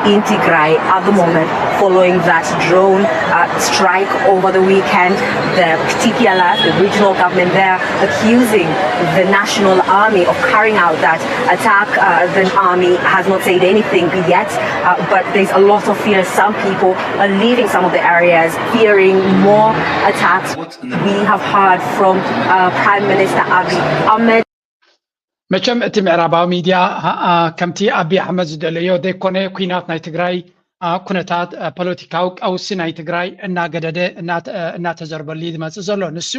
in Tigray at the moment following that drone uh, strike over the weekend. The T P L F, the regional government there, accusing the national army of carrying out that attack. Uh, the army has not said anything yet, uh, but there's a lot of fear. Some people are leaving some of the areas fearing more attacks. We have heard from uh, Prime Minister Abiy Ahmed. መቸም እቲ ምዕራባዊ ሚድያ ከምቲ ኣቢ ኣሕመድ ዝደለዮ ዘይኮነ ኩናት ናይ ትግራይ ኩነታት ፖለቲካዊ ቀውሲ ናይ ትግራይ እናገደደ እናተዘርበሉ ዝመፅእ ዘሎ። ንሱ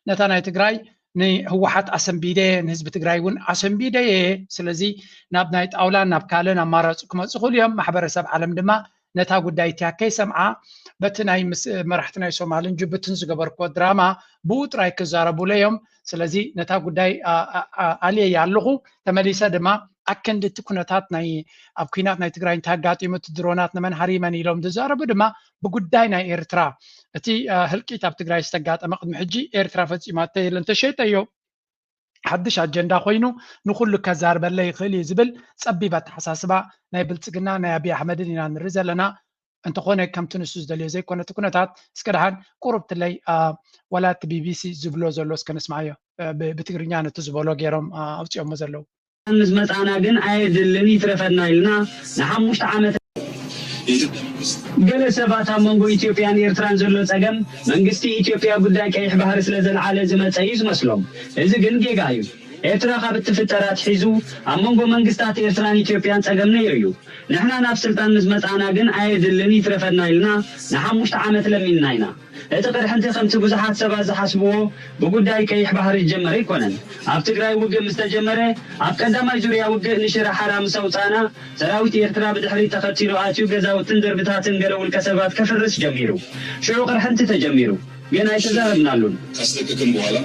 ነታ ናይ ትግራይ ንህወሓት ኣሰንቢደ ንህዝቢ ትግራይ እውን ኣሰንቢደ እየ፣ ስለዚ ናብ ናይ ጣውላ ናብ ካልእ ኣማራፂ ክመፁ ክእሉ እዮም። ማሕበረሰብ ዓለም ድማ ነታ ጉዳይ እቲኣ ከይሰምዓ በቲ ናይ ምስ መራሕቲ ናይ ሶማልን ጅቡትን ዝገበርክዎ ድራማ ብኡ ጥራይ ክዛረቡለ እዮም። ስለዚ ነታ ጉዳይ ኣልየያ ኣለኹ። ተመሊሰ ድማ ኣክንዲ እቲ ኩነታት ናይ ኣብ ኩናት ናይ ትግራይ እንታይ ኣጋጢሙ፣ እቲ ድሮናት ንመን ሃሪመን ኢሎም ዝዛረቡ ድማ ብጉዳይ ናይ ኤርትራ እቲ ህልቂት ኣብ ትግራይ ዝተጋጠመ ቅድሚ ሕጂ ኤርትራ ፈፂማቶ የለን፣ ተሸይጠዮ ሓድሽ ኣጀንዳ ኮይኑ ንኩሉ ከዛርበለ ይኽእል እዩ ዝብል ፀቢብ ኣተሓሳስባ ናይ ብልፅግና ናይ ኣብይ ኣሕመድን ኢና ንርኢ ዘለና። እንተኾነ ከምቲ ንሱ ዝደልዮ ዘይኮነ እቲ ኩነታት እስከ ደሓን ቁሩብ ትለይ ዋላ እቲ ቢቢሲ ዝብሎ ዘሎ እስከ ንስማዮ ብትግርኛ ነቲ ዝበሎ ገይሮም ኣውፅኦሞ ዘለዉ። ምስ መጻና ግን ኣየድልን ይትረፈና ኢልና ንሓሙሽተ ዓመት ገለ ሰባት ኣብ መንጎ ኢትዮጵያን ኤርትራን ዘሎ ጸገም መንግስቲ ኢትዮጵያ ጉዳይ ቀይሕ ባህሪ ስለ ዘልዓለ ዝመጸ እዩ ዝመስሎም። እዚ ግን ጌጋ እዩ። ኤርትራ ካብ እትፍጠር ኣትሒዙ ኣብ መንጎ መንግስታት ኤርትራን ኢትዮጵያን ጸገም ነይሩ እዩ። ንሕና ናብ ስልጣን ምስ መጻና ግን ኣየድልን ይትረፈና ኢልና ንሓሙሽተ ዓመት ለሚንና ኢና። እቲ ቅርሕንቲ ከምቲ ብዙሓት ሰባት ዝሓስብዎ ብጉዳይ ቀይሕ ባህሪ ዝጀመረ ኣይኮነን። ኣብ ትግራይ ውግእ ምስ ተጀመረ ኣብ ቀዳማይ ዙርያ ውግእ ንሽረ ሓራ ምስ ኣውጻእና ሰራዊት ኤርትራ ብድሕሪት ተኸቲሉ ኣትዩ ገዛውትን ደርብታትን ገለ ውልቀ ሰባት ከፍርስ ጀሚሩ። ሽዑ ቅርሕንቲ ተጀሚሩ፣ ግን ኣይተዛረብናሉን። ካስለቀቅን በኋላ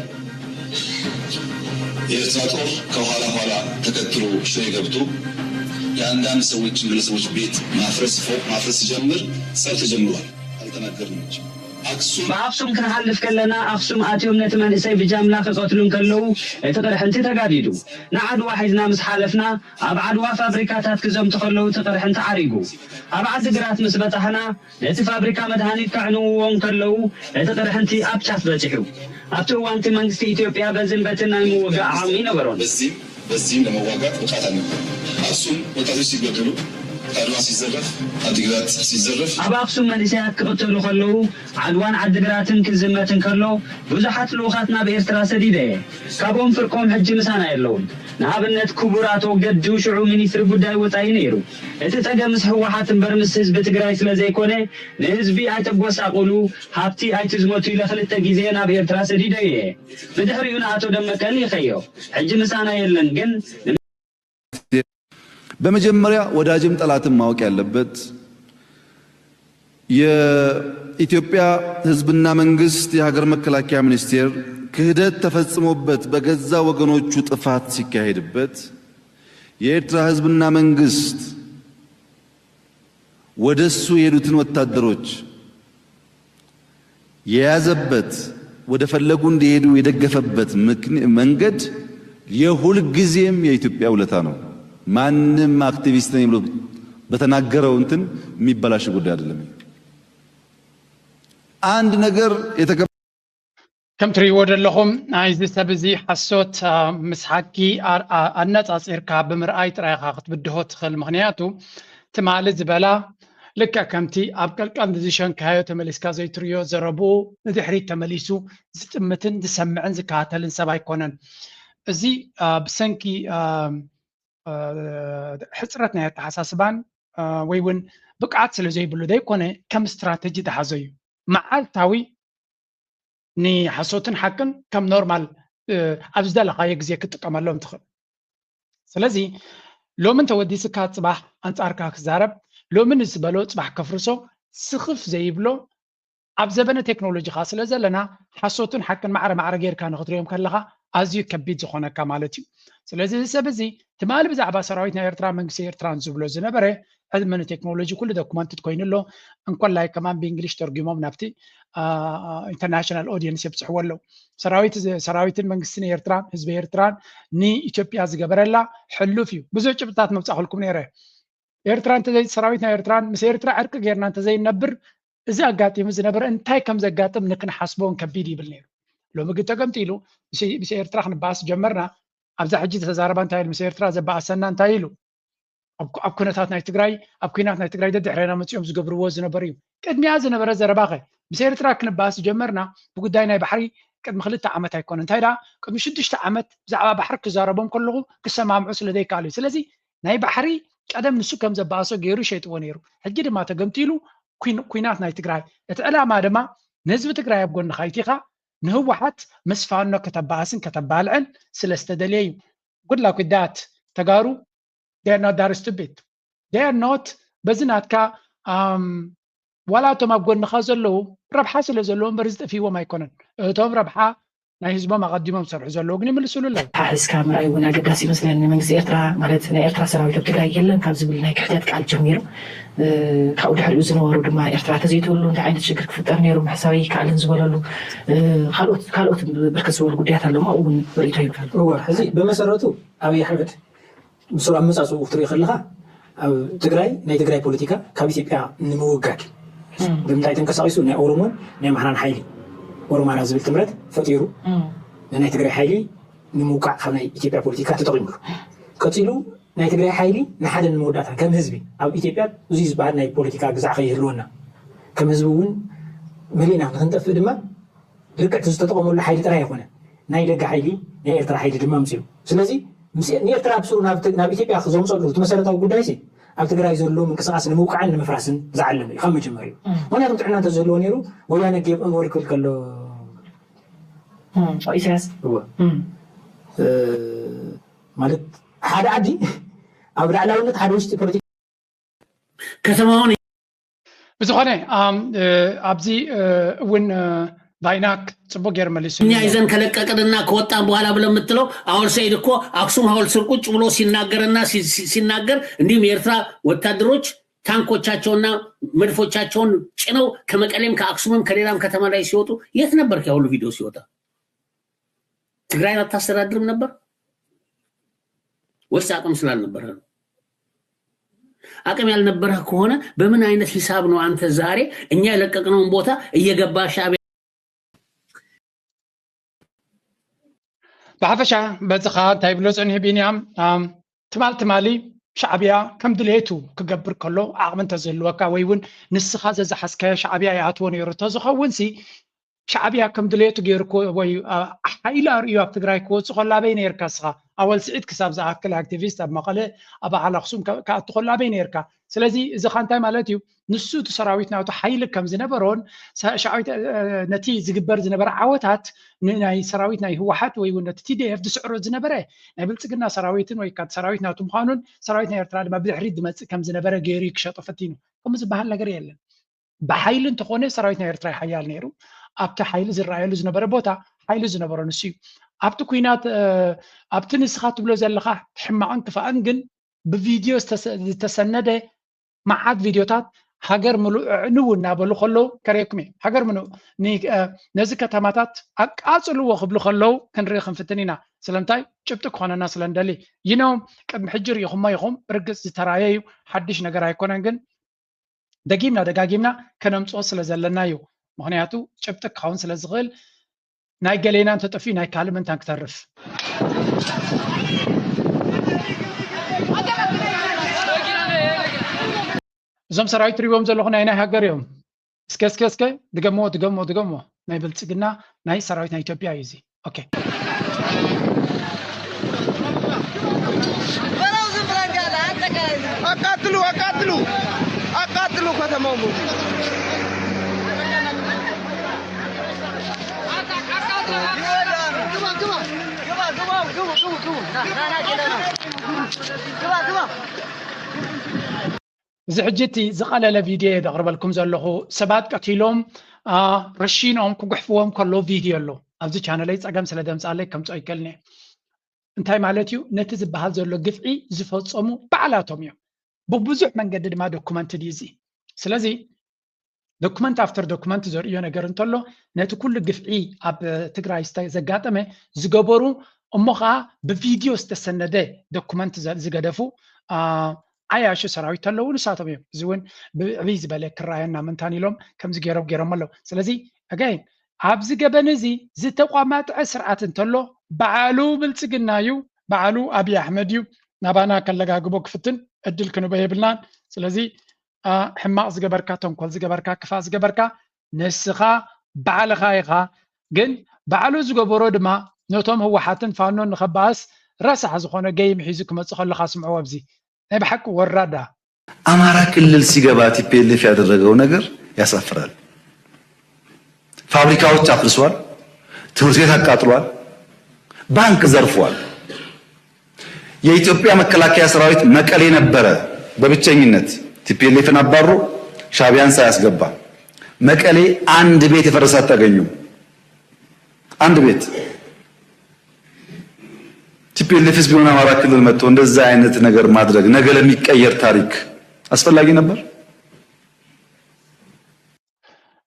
የኤርትራ ጦር ከኋላ ኋላ ተከትሎ ሽሬ ገብቶ የአንዳንድ ሰዎችን ግለሰቦች ቤት ማፍረስ ፎቅ ማፍረስ ሲጀምር ጸብ ተጀምሯል። አልተናገርንም እንጂ አክሱም ብኣኽሱም ክንሓልፍ ከለና ኣኽሱም ኣትዮም ነቲ መንእሰይ ብጃምላ ክቐትሉ እንከለዉ እቲ ቅርሕንቲ ተጋዲዱ። ንዓድዋ ሒዝና ምስ ሓለፍና ኣብ ዓድዋ ፋብሪካታት ክዘምቱ ከለዉ እቲ ቅርሕንቲ ዓሪጉ። ኣብ ዓዲ ግራት ምስ በጻሕና ነቲ ፋብሪካ መድሃኒት ከዕንውዎ እንከለዉ እቲ ቅርሕንቲ ኣብ ጫፍ በጺሑ። ኣብቲ እዋንቲ መንግስቲ ኢትዮጵያ በዝን በትን ናይ ምውጋእ ዓቕሚ ነበሮን። በዚህም በዚህም ለመዋጋት ብቃት አልነበረም። አክሱም ወጣቶች ሲገደሉ፣ አድዋ ሲዘረፍ፣ አዲግራት ሲዘረፍ። ኣብ ኣኽሱም መንእሰያት ክቕተሉ ከለዉ ዓድዋን ዓዲግራትን ክዝመት እንከሎ ብዙሓት ልኡኻት ናብ ኤርትራ ሰዲደ እየ። ካብኦም ፍርቆም ሕጂ ምሳና የለውን። ንኣብነት ክቡር ኣቶ ገዱ ሽዑ ሚኒስትሪ ጉዳይ ወጻኢ ነይሩ። እቲ ጸገም ምስ ህወሓት እምበር ምስ ህዝቢ ትግራይ ስለ ዘይኮነ ንህዝቢ ኣይተጎሳቑሉ፣ ሃብቲ ኣይትዝመቱ ኢለ ክልተ ግዜ ናብ ኤርትራ ሰዲደዮ እየ። ብድሕሪኡ ንኣቶ ደመቀ ልኢኸዮ። ሕጂ ምሳና የለን ግን በመጀመሪያ ወዳጅም ጠላትም ማወቅ ያለበት የኢትዮጵያ ህዝብና መንግስት የሀገር መከላከያ ሚኒስቴር ክህደት ተፈጽሞበት በገዛ ወገኖቹ ጥፋት ሲካሄድበት የኤርትራ ህዝብና መንግስት ወደሱ የሄዱትን ወታደሮች የያዘበት ወደ ፈለጉ እንዲሄዱ የደገፈበት መንገድ የሁል ጊዜም የኢትዮጵያ ውለታ ነው። ማንም አክቲቪስት ነኝ ብሎ በተናገረው እንትን የሚበላሽ ጉዳይ አይደለም። አንድ ነገር የተከ ከም ትርእይዎ ዘለኹም ናይዚ ሰብ እዚ ሓሶት ምስ ሓቂ ኣነጻጺርካ ብምርኣይ ጥራይ ኢኻ ክትብድሆ ትኽእል። ምኽንያቱ ትማሊ ዝበላ ልክዕ ከምቲ ኣብ ቀልቀል ዝሸንካዮ ተመሊስካ ዘይትርእዮ ዘረብኡ ንድሕሪት ተመሊሱ ዝጥምትን ዝሰምዕን ዝከታተልን ሰብ ኣይኮነን። እዚ ብሰንኪ ሕፅረት ናይ ኣተሓሳስባን ወይ እውን ብቅዓት ስለ ዘይብሉ ዘይኮነ ከም ስትራተጂ ዝሓዞ እዩ። መዓልታዊ ንሓሶትን ሓቅን ከም ኖርማል ኣብ ዝደለኻዮ ግዜ ክትጥቀመሎም ትኽእል። ስለዚ ሎሚ እንተወዲስካ ፅባሕ ኣንፃርካ ክዛረብ፣ ሎሚ ንዝበሎ ፅባሕ ከፍርሶ ስኽፍ ዘይብሎ ኣብ ዘበነ ቴክኖሎጂ ኻ ስለ ዘለና ሓሶትን ሓቅን ማዕረ ማዕረ ጌርካ ንክትሪኦም ከለኻ ኣዝዩ ከቢድ ዝኾነካ ማለት እዩ። ስለዚ እዚ ሰብ እዚ ትማሊ ብዛዕባ ሰራዊት ናይ ኤርትራ መንግስቲ ኤርትራን ዝብሎ ዝነበረ ሕልሚ ንቴክኖሎጂ ኩሉ ዶክመንትድ ኮይኑ ኣሎ። እንኮላይ ከማን ብእንግሊሽ ተርጉሞም ናብቲ ኢንተርናሽናል ኦዲየንስ የብፅሕዎ ኣለዉ። ሰራዊት ሰራዊትን መንግስትን ኤርትራን ህዝቢ ኤርትራን ንኢትዮጵያ ዝገበረላ ሕሉፍ እዩ። ብዙሕ ጭብጥታት መብፃእኩልኩም ነይረ። ኤርትራ እንተዘይ ሰራዊት ናይ ኤርትራን ምስ ኤርትራ ዕርቂ ጌርና እንተዘይነብር እዚ ኣጋጢሙ ዝነበረ እንታይ ከም ዘጋጥም ንክንሓስቦን ከቢድ ይብል ነይሩ። ሎሚ ግን ተገምጢሉ ምስ ኤርትራ ክንበኣስ ጀመርና። ኣብዛ ሕጂ ተዛረባ እንታይ ኢሉ ምስ ኤርትራ ዘበኣሰና እንታይ ኢሉ ኣብ ኩነታት ናይ ትግራይ ኣብ ኩናት ናይ ትግራይ ደድሕረና መፂኦም ዝገብርዎ ዝነበሩ እዩ። ቅድሚያ ዝነበረ ዘረባኸ ምስ ኤርትራ ክንበኣስ ጀመርና ብጉዳይ ናይ ባሕሪ ቅድሚ ክልተ ዓመት ኣይኮነ እንታይ ደኣ ቅድሚ ሽዱሽተ ዓመት ብዛዕባ ባሕሪ ክዛረቦም ከለኹ ክሰማምዑ ስለ ዘይከኣሉ እዩ። ስለዚ ናይ ባሕሪ ቀደም ንሱ ከም ዘበኣሶ ገይሩ ሸይጥዎ ነይሩ። ሕጂ ድማ ተገምጢሉ ኩናት ናይ ትግራይ እቲ ዕላማ ድማ ንህዝቢ ትግራይ ኣብ ጎንኻ ይቲኻ ንህወሓት ምስ ፋኖ ከተበኣስን ከተባልዕን ስለ ዝተደልየ እዩ። Good luck with that ተጋሩ። They are not that stupid. They are not በዚ ናትካ ዋላ እቶም ኣብ ጎንኻ ዘለዉ ረብሓ ስለ ዘለዎ እምበር ዝጠፍእዎም ኣይኮነን። እቶም ረብሓ ናይ ህዝቦም ኣቐዲሞም ዝሰርሑ ዘለዉ ግን ይምልስሉ ኣለዉ። ሓሒስካ ምርኣይ እውን ኣገዳሲ ይመስለኒ። መንግስቲ ኤርትራ ማለት ናይ ኤርትራ ሰራዊት ኣብ ትግራይ የለን ካብ ዝብል ናይ ክሕደት ቃል ጀሚሩ ካብኡ ድሕሪኡ ዝነበሩ ድማ ኤርትራ ተዘይትህሉ እንታይ ዓይነት ሽግር ክፍጠር ነይሩ ምሕሳብ ኣይከኣልን ዝበለሉ ካልኦት ካልኦት ብርክት ዝበሉ ጉዳያት ኣለዉ። ኣብኡ እውን ርእይቶ ይብሉ። እወ፣ ሕዚ ብመሰረቱ ኣብይ ኣሕመድ ምስሉ ኣመፃፅኡ ክትርኢ ከለካ ኣብ ትግራይ ናይ ትግራይ ፖለቲካ ካብ ኢትዮጵያ ንምውጋድ ብምንታይ ተንቀሳቂሱ ናይ ኦሮሞን ናይ ኣምሓራን ሓይሊ ኦሮማራ ዝብል ጥምረት ፈጢሩ ናይ ትግራይ ሓይሊ ንምውቃዕ ካብ ናይ ኢትዮጵያ ፖለቲካ ተጠቂምሉ። ቀፂሉ ናይ ትግራይ ሓይሊ ንሓደ ንምወዳእታ ከም ህዝቢ ኣብ ኢትዮጵያ እዙይ ዝበሃል ናይ ፖለቲካ ግዛዕ ከይህልወና ከም ህዝቢ እውን መሊእና ንክንጠፍእ ድማ ልክዕ እቲ ዝተጠቐመሉ ሓይሊ ጥራይ ኣይኮነን። ናይ ደገ ሓይሊ ናይ ኤርትራ ሓይሊ ድማ ኣምፅኡ። ስለዚ ንኤርትራ ብስሩ ናብ ኢትዮጵያ ዘምፀሉ እቲ መሰረታዊ ጉዳይ ሲ ኣብ ትግራይ ዘሎ ምንቅስቃስ ንምውቃዕን ንምፍራስን ዝዓለመ እዩ ካብ መጀመሪኡ። ምክንያቱም ጥዕና እንተዝህልዎ ነይሩ ወያነ ጌብ እንወርክል ከሎ ኢሳያስ ማለት ሓደ ዓዲ ኣብ ላዕላውነት ሓደ ውሽጢ ፖለቲካ ከተማውን ብዝኾነ ኣብዚ እውን ቫይናክ ፅቡቅ ገይሩ መሊሱ እኛ ይዘን ከለቀቅንና ከወጣን በኋላ ብለ የምትለው አወል ሰይድ እኮ አክሱም ሐውልት ስር ቁጭ ብሎ ሲናገርና ሲናገር እንዲሁም የኤርትራ ወታደሮች ታንኮቻቸውና መድፎቻቸውን ጭነው ከመቀሌም ከአክሱምም ከሌላም ከተማ ላይ ሲወጡ የት ነበርክ? ያ ሁሉ ቪዲዮ ሲወጣ ትግራይን አታስተዳድርም ነበር ወይስ አቅም ስላልነበረ ነው? አቅም ያልነበረህ ከሆነ በምን አይነት ሂሳብ ነው አንተ ዛሬ እኛ የለቀቅነውን ቦታ እየገባ ሻዕቢያ ብሓፈሻ በዚ ኸዓ እንታይ ይብሎ ጽኒሑ ቢንያም ትማል ትማሊ ሻዕብያ ከም ድሌቱ ክገብር ከሎ ዓቕሚ እንተዝህልወካ ወይ እውን ንስኻ ዘዝሓዝካዮ ሻዕብያ ይኣትዎ ነይሩ እንተዝኸውን ሲ ሻዕብያ ከም ድሌቱ ገይሩ ወይ ሓይሊ ኣርእዩ ኣብ ትግራይ ክወፅእ ከሎ ኣበይ ነይርካ እስኻ ኣወል ስዒድ ክሳብ ዝኣክል ኣክቲቪስት ኣብ መቐለ ኣብ በዓል ኣክሱም ክኣቱ ከሎ ኣበይ ነይርካ ስለዚ እዚ ኻ እንታይ ማለት እዩ ንሱ እቲ ሰራዊት ናቱ ሓይሊ ከም ዝነበሮን ነቲ ዝግበር ዝነበረ ዓወታት ንናይ ሰራዊት ናይ ህወሓት ወይ እውን ነቲ ቲዲኤፍ ዝስዕሮ ዝነበረ ናይ ብልፅግና ሰራዊትን ወይ ከዓ ሰራዊት ናቱ ምዃኑን ሰራዊት ናይ ኤርትራ ድማ ብድሕሪት ዝመፅእ ከም ዝነበረ ገይሩ ክሸጦ ፈቲኑ ከምኡ ዝበሃል ነገር የለን ብሓይሊ እንተኾነ ሰራዊት ናይ ኤርትራ ሓያል ነይሩ ኣብቲ ሓይሊ ዝረኣየሉ ዝነበረ ቦታ ሓይሊ ዝነበሮ ንሱ እዩ ኣብቲ ኩናት ኣብቲ ንስኻ ትብሎ ዘለኻ ሕማቕን ክፋእን ግን ብቪድዮ ዝተሰነደ መዓት ቪድዮታት ሃገር ምሉእ ኣዕንዉ እናበሉ ከለዉ ከርእየኩም እየ። ሃገር ምሉእ ነዚ ከተማታት ኣቃፅልዎ ክብሉ ከለዉ ክንርኢ ክንፍትን ኢና። ስለምንታይ? ጭብጢ ክኾነና ስለ ንደሊ። ይነው ቅድሚ ሕጂ ርኢኹሞ ኢኹም። ብርግፅ ዝተራየ እዩ፣ ሓድሽ ነገር ኣይኮነን፣ ግን ደጊምና ደጋጊምና ከነምፅኦ ስለ ዘለና እዩ። ምኽንያቱ ጭብጢ ክኸውን ስለ ዝኽእል ናይ ገሌና እንተጠፊኡ ናይ ካልእ ምንታን ክተርፍ እዞም ሰራዊት ትሪዎም ዘለኹ ናይ ናይ ሃገር እዮም እስከ እስከ እስከ ድገምዎ ድገምዎ ድገምዎ ናይ ብልፅግና ናይ ሰራዊት ናይ ኢትዮጵያ እዩ እዚ ኦኬ አቃጥሉ አቃጥሉ አቃጥሉ ከተማው ሙሉ እዚ ሕጂ እቲ ዝቐለለ ቪድዮ እየ ዘቕርበልኩም ዘለኹ ሰባት ቀቲሎም ረሺኖም ክጉሕፍዎም ከለዉ ቪድዮ ኣሎ ኣብዚ ቻነለይ ፀገም ስለ ደምፃለይ ከምፅኦ ይከልኒ እንታይ ማለት እዩ ነቲ ዝበሃል ዘሎ ግፍዒ ዝፈፀሙ ባዕላቶም እዮም ብብዙሕ መንገዲ ድማ ዶኩመንት ድዩ እዚ ስለዚ ዶክመንት ኣፍተር ዶክመንት ዘርእዮ ነገር እንተሎ ነቲ ኩሉ ግፍዒ ኣብ ትግራይ ዘጋጠመ ዝገበሩ እሞ ከዓ ብቪድዮ ዝተሰነደ ዶክመንት ዝገደፉ ዓያሹ ሰራዊት ተለዉ ንሳቶም እዮም። እዚ እውን ብዕብይ ዝበለ ክረኣየና ምንታን ኢሎም ከምዚ ገይሮም ገይሮም ኣለዉ። ስለዚ ኣጋይን ኣብዚ ገበን እዚ ዝተቋማጥዐ ስርዓት እንተሎ በዓሉ ብልፅግና እዩ፣ በዓሉ ኣብይ ኣሕመድ እዩ። ናባና ከለጋግቦ ክፍትን እድል ክንቦ የብልናን። ስለዚ ሕማቕ ዝገበርካ፣ ተንኮል ዝገበርካ፣ ክፋእ ዝገበርካ ንስኻ ባዕልኻ ኢኻ። ግን ባዕሉ ዝገበሮ ድማ ነቶም ህወሓትን ፋኖን ንኸባእስ ረሳሕ ዝኾነ ገይም ሒዙ ክመፅእ ከለኻ ስምዕዎ። ኣብዚ ናይ ብሓቂ ወራዳ። አማራ ክልል ሲገባ ቲፒኤልኤፍ ያደረገው ነገር ያሳፍራል። ፋብሪካዎች አፍርሷል፣ ትምህርት ቤት አቃጥሏል፣ ባንክ ዘርፏል። የኢትዮጵያ መከላከያ ሰራዊት መቀሌ ነበረ በብቸኝነት ቲፒኤልኤፍን አባሮ ሻቢያን ሳያስገባ መቀሌ አንድ ቤት የፈረሰ አታገኙም። አንድ ቤት። ቲፒኤልኤፍስ ቢሆን አማራ ክልል መጥቶ እንደዛ አይነት ነገር ማድረግ ነገ ለሚቀየር ታሪክ አስፈላጊ ነበር።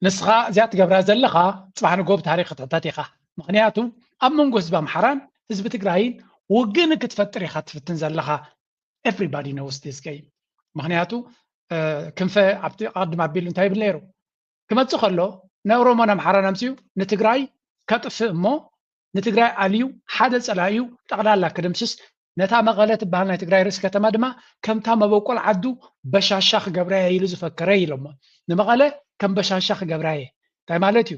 ንስኻ እዚኣ ትገብራ ዘለኻ ፅባሕ ንጎ ብታሪክ ክትሕተት ኢኻ። ምክንያቱ ኣብ መንጎ ህዝቢ ኣምሓራን ህዝቢ ትግራይን ውግን ክትፈጥር ኢኻ ትፍትን ዘለኻ። Everybody knows this game። ምክንያቱ ክንፈ ኣብቲ ቀድም ኣቢሉ እንታይ ይብል ነይሩ? ክመፅእ ከሎ ንኦሮሞን ኣምሓራን ኣምፅኡ ንትግራይ ከጥፍእ እሞ ንትግራይ ኣልዩ ሓደ ፀላኢኡ ጠቕላላ ክድምስስ ነታ መቐለ ትበሃል ናይ ትግራይ ርእሲ ከተማ ድማ ከምታ መበቆል ዓዱ በሻሻ ክገብራየ ኢሉ ዝፈከረ ኢሎሞ። ንመቐለ ከም በሻሻ ክገብራየ እንታይ ማለት እዩ?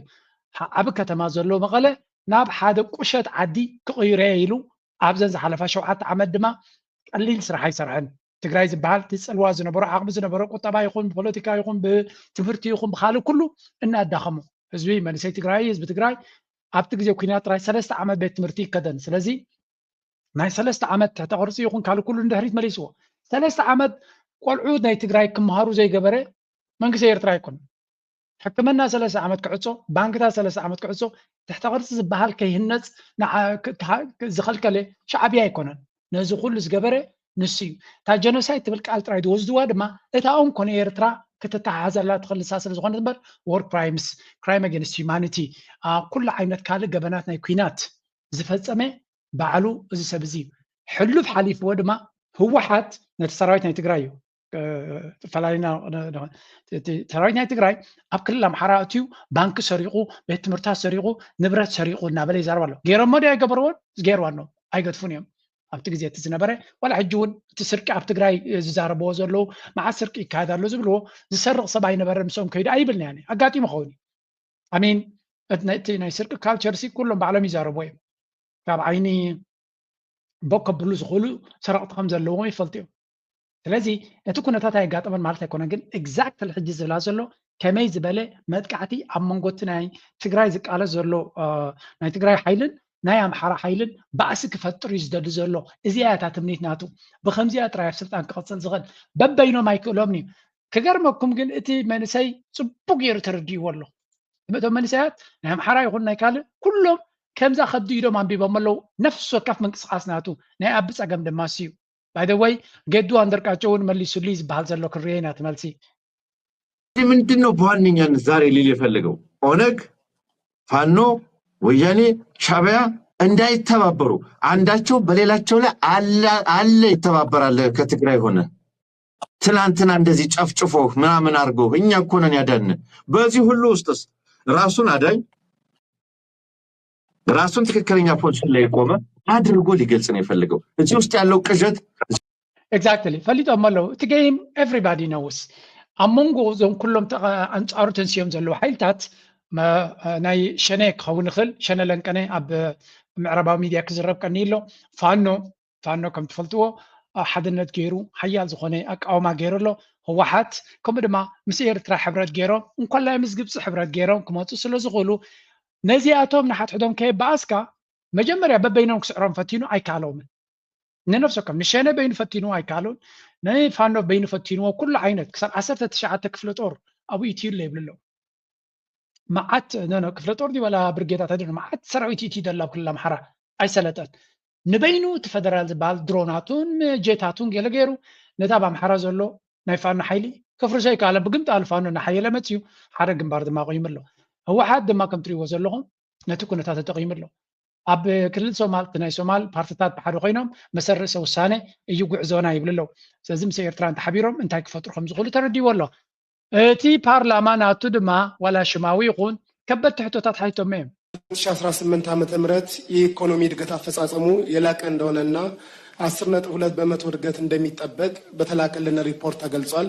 ዓቢ ከተማ ዘሎ መቐለ ናብ ሓደ ቁሸት ዓዲ ክቕይረየ ኢሉ ኣብዘን ዝሓለፋ ሸውዓተ ዓመት ድማ ቀሊል ስራሕ ኣይሰርሐን። ትግራይ ዝበሃል እቲ ፅልዋ ዝነበሮ ዓቕሚ ዝነበሮ ቁጠባ ይኹን ብፖለቲካ ይኹን ብትምህርቲ ይኹን ብካልእ ኩሉ እናዳኸሙ ህዝቢ መንእሰይ ትግራይ ህዝቢ ትግራይ ኣብቲ ግዜ ኩናት ጥራይ ሰለስተ ዓመት ቤት ትምህርቲ ይከደን። ስለዚ ናይ ሰለስተ ዓመት ትሕተ ቅርፂ ይኹን ካልእ ኩሉ ንድሕሪት መሊስዎ። ሰለስተ ዓመት ቆልዑ ናይ ትግራይ ክመሃሩ ዘይገበረ መንግስቲ ኤርትራ ኣይኮነን። ሕክምና ሰለስተ ዓመት ክዕፆ፣ ባንክታት ሰለስተ ዓመት ክዕፆ፣ ትሕተ ቅርፂ ዝበሃል ከይህነፅ ዝኸልከለ ሻዕብያ ኣይኮነን። ነዚ ኩሉ ዝገበረ ንሱ እዩ። እታ ጀኖሳይድ ትብል ቃል ጥራይ ዝወስድዋ ድማ እታ እንኮ ንኤርትራ ክትተሓሓዘላ ትኽእል ንሳ ስለ ዝኾነት እምበር war crimes፣ crime against humanity፣ ኩሉ ዓይነት ካልእ ገበናት ናይ ኲናት ዝፈጸመ ባዕሉ እዚ ሰብ እዚ እዩ። ሕሉፍ ሓሊፍዎ ድማ ህወሓት ነቲ ሰራዊት ናይ ትግራይ እዩ ፈላሊና ሰራዊት ናይ ትግራይ ኣብ ክልል ኣምሓራ እትዩ ባንኪ ሰሪቑ ቤት ትምህርታት ሰሪቑ ንብረት ሰሪቑ እናበለ ይዛረብ ኣሎ። ገይሮሞ ዶ ኣይገበርዎን? ገይርዋ ኣሎ። ኣይገድፉን እዮም። ኣብቲ ግዜ እቲ ዝነበረ ዋላ ሕጂ እውን እቲ ስርቂ ኣብ ትግራይ ዝዛረብዎ ዘለዉ መዓት ስርቂ ይካየድ ኣሎ ዝብልዎ ዝሰርቕ ሰብ ኣይነበረ ምስኦም ከይዱ ኣይብልን ያኔ ኣጋጢሙ ኸውን እዩ። ኣሚን እቲ ናይ ስርቂ ካልቸር ሲ ኩሎም ባዕሎም ይዛረብዎ እዮም። ካብ ዓይኒ ቦክ ከብሉ ዝኽእሉ ሰረቕቲ ከም ዘለዎም ይፈልጡ እዮም። ስለዚ እቲ ኩነታት ኣየጋጠመን ማለት ኣይኮነን፣ ግን exactly ሕጂ ዝብላ ዘሎ ከመይ ዝበለ መጥቃዕቲ ኣብ መንጎ እቲ ናይ ትግራይ ዝቃለስ ዘሎ ናይ ትግራይ ሓይልን ናይ ኣምሓራ ሓይልን ባእሲ ክፈጥር እዩ ዝደሊ ዘሎ። እዚኣ እያ እታ ትምኒት ናቱ። ብከምዚኣ ጥራይ ኣብ ስልጣን ክቐፅል ዝኽእል። በበይኖም ኣይክእሎምን እዩ። ክገርመኩም ግን እቲ መንእሰይ ፅቡቅ ገይሩ ተረዲእዎ ኣሎ። እቶም መንእሰያት ናይ ኣምሓራ ይኹን ናይ ካልእ ኩሎም ከምዛ ከዲ ኢዶም ኣንቢቦም ኣለዉ። ነፍሲ ወከፍ ምንቅስቃስ ናቱ ናይ ኣቢ ፀገም ድማ እሱ እዩ። By the way ገዱ ኣንደርቃቸው እውን መሊሱልይ ዝበሃል ዘሎ ክርየ ኢና እቲ መልሲ። ምንድን ነው በዋነኛነት ዛሬ ሊል የፈለገው? ኦነግ፣ ፋኖ፣ ወያኔ፣ ሻዕቢያ እንዳይተባበሩ አንዳቸው በሌላቸው ላይ አለ ይተባበራል። ከትግራይ ሆነ ትናንትና እንደዚህ ጨፍጭፎ ምናምን አድርገው እኛ እኮ ነን ያዳን። በዚህ ሁሉ ውስጥስ ራሱን አዳኝ ራሱን ትክክለኛ ፖዚሽን ላይ የቆመ አድርጎ ሊገልጽ ነው የፈለገው። እዚህ ውስጥ ያለው ቅዠት Exactly ፈሊጦም ኣለዉ። እቲ game everybody knows። ኣብ መንጎ እዞም ኩሎም ኣንጻሩ ተንስዮም ዘለዉ ሓይልታት ናይ ሸነ ክኸውን ይኽእል፣ ሸነ ለንቀነ ኣብ ምዕራባዊ ሚድያ ክዝረብ ቀኒ ኣሎ። ፋኖ ፋኖ ከም ትፈልጥዎ ሓድነት ገይሩ ሓያል ዝኾነ ኣቃውማ ገይሩ ኣሎ። ህወሓት ከምኡ ድማ ምስ ኤርትራ ሕብረት ገይሮም እንኮላይ ምስ ግብፂ ሕብረት ገይሮም ክመፁ ስለ ዝኽእሉ ነዚኣቶም ንሓድሕዶም ከየባኣስካ መጀመርያ በበይኖም ክስዕሮም ፈቲኑ ኣይከኣሎምን። ንነፍሰ ወከፍ ንሸነ በይኑ ፈቲኑ ኣይከኣሎን፣ ንፋኖ በይኑ ፈቲንዎ ኩሉ ዓይነት ክሳብ ዓሰርተ ትሽዓተ ክፍለ ጦር ኣብኡ ኢትዩ ኣሎ ይብሉ ኣለዉ። መዓት ኖ ኖ ክፍለ ጦር ድዩ ዋላ ብርጌዳት ኣይደለ መዓት ሰራዊት ኢትዩ ደላ ኣብ ክልል ኣምሓራ ኣይሰለጠን። ንበይኑ እቲ ፈደራል ዝበሃል ድሮናቱን ጄታቱን ገለ ገይሩ ነቲ ኣብ ኣምሓራ ዘሎ ናይ ፋኖ ሓይሊ ከፍርሶ ኣይከኣለን። ብግምጣሉ ፋኖ እናሓየለ መፅዩ ሓደ ግንባር ድማ ቆይሙ ኣሎ። ህወሓት ድማ ከም ትሪእዎ ዘለኹም ነቲ ኩነታት ተጠቒሙ ኣሎ። ኣብ ክልል ሶማል እቲ ናይ ሶማል ፓርትታት ብሓደ ኮይኖም መሰል ርእሰ ውሳነ እዩ ጉዕዞና ይብሉ ኣለዉ። ስለዚ ምስ ኤርትራ እንተሓቢሮም እንታይ ክፈጥሩ ከም ዝኽእሉ ተረዲዎ ኣሎ። እቲ ፓርላማ ናቱ ድማ ዋላ ሽማዊ ይኹን ከበድቲ ሕቶታት ሓቲቶም እዮም። ሁለት ሺ አስራ ስምንት ዓመተ ምህረት የኢኮኖሚ እድገት አፈጻጸሙ የላቀ እንደሆነና አስር ነጥብ ሁለት በመቶ እድገት እንደሚጠበቅ በተላከልን ሪፖርት ተገልጿል።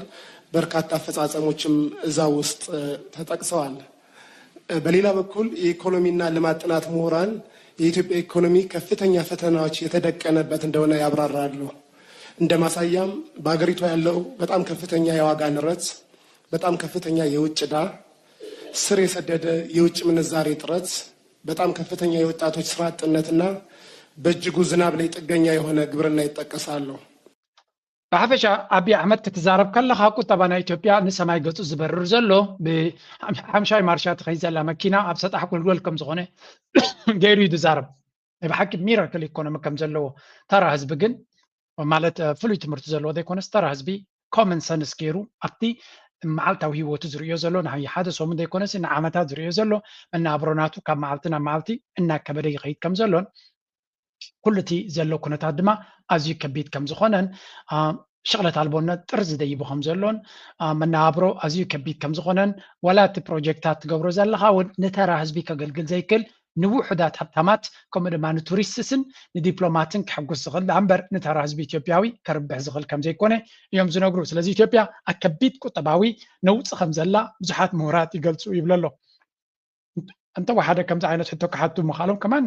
በርካታ አፈጻጸሞችም እዛ ውስጥ ተጠቅሰዋል። በሌላ በኩል የኢኮኖሚና ልማት ጥናት ምሁራን የኢትዮጵያ ኢኮኖሚ ከፍተኛ ፈተናዎች የተደቀነበት እንደሆነ ያብራራሉ። እንደ ማሳያም በሀገሪቷ ያለው በጣም ከፍተኛ የዋጋ ንረት፣ በጣም ከፍተኛ የውጭ ዕዳ፣ ስር የሰደደ የውጭ ምንዛሬ እጥረት፣ በጣም ከፍተኛ የወጣቶች ስራ አጥነትና በእጅጉ ዝናብ ላይ ጥገኛ የሆነ ግብርና ይጠቀሳሉ። ብሓፈሻ ኣቢ ኣሕመድ ክትዛረብ ከለኻ ቁጠባ ናይ ኢትዮጵያ ንሰማይ ገጹ ዝበርር ዘሎ ብሓምሻይ ማርሻ ትኸይድ ዘላ መኪና ኣብ ሰጣሕ ጎልጎል ከም ዝኾነ ገይሩ እዩ ዝዛረብ። ናይ ብሓቂ ሚራክል ኢኮኖሚ ከም ዘለዎ ተራ ህዝቢ ግን ማለት ፍሉይ ትምህርቲ ዘለዎ ዘይኮነስ ተራ ህዝቢ ኮመን ሰንስ ገይሩ ኣብቲ መዓልታዊ ህይወቱ ዝርእዮ ዘሎ ንሓደ ሰሙን ዘይኮነስ ንዓመታት ዝርእዮ ዘሎ መናብሮ ናቱ ካብ መዓልቲ ናብ መዓልቲ እናከበደ ይኸይድ ከም ዘሎን ኩሉ እቲ ዘሎ ኩነታት ድማ ኣዝዩ ከቢድ ከም ዝኾነን ሽቕለት ኣልቦነት ጥርዚ ደይቡ ከም ዘሎን መነባብሮ ኣዝዩ ከቢድ ከም ዝኾነን ዋላ እቲ ፕሮጀክታት ትገብሮ ዘለኻ እውን ንተራ ህዝቢ ከገልግል ዘይክል ንውሑዳት ሃብታማት ከምኡ ድማ ንቱሪስትስን ንዲፕሎማትን ከሐጉስ ዝኽእል ደኣ እምበር ንተራ ህዝቢ ኢትዮጵያዊ ከርብሕ ዝኽእል ከም ዘይኮነ እዮም ዝነግሩ። ስለዚ ኢትዮጵያ ኣብ ከቢድ ቁጠባዊ ነውፂ ከም ዘላ ብዙሓት ምሁራት ይገልፁ ይብሉ ኣሎ። እንተወሓደ ከምዚ ዓይነት ሕቶ ክሓቱ ምኽኣሎም ከማን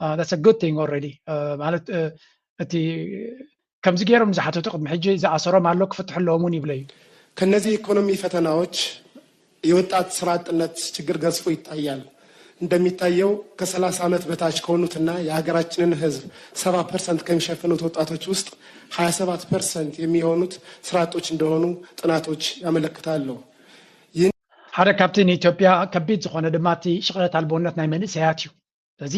that's a good thing already ማለት እቲ ከምዚ ገይሮም ዝሓተቱ ቅድሚ ሕጂ ዝኣሰሮም ኣሎ ክፍትሑ ኣለዎም እውን ይብለ እዩ። ከነዚህ ኢኮኖሚ ፈተናዎች የወጣት ስራ አጥነት ችግር ገዝፎ ይታያል። እንደሚታየው ከ30 ዓመት በታች ከሆኑትና የሀገራችንን ህዝብ ሰባ ፐርሰንት ከሚሸፍኑት ወጣቶች ውስጥ ሀያ ሰባት ፐርሰንት የሚሆኑት ስራ አጦች እንደሆኑ ጥናቶች ያመለክታሉ። ሓደ ካብቲ ንኢትዮጵያ ከቢድ ዝኾነ ድማ እቲ ሽቕለት ኣልቦነት ናይ መንእሰያት እዩ። ስለዚ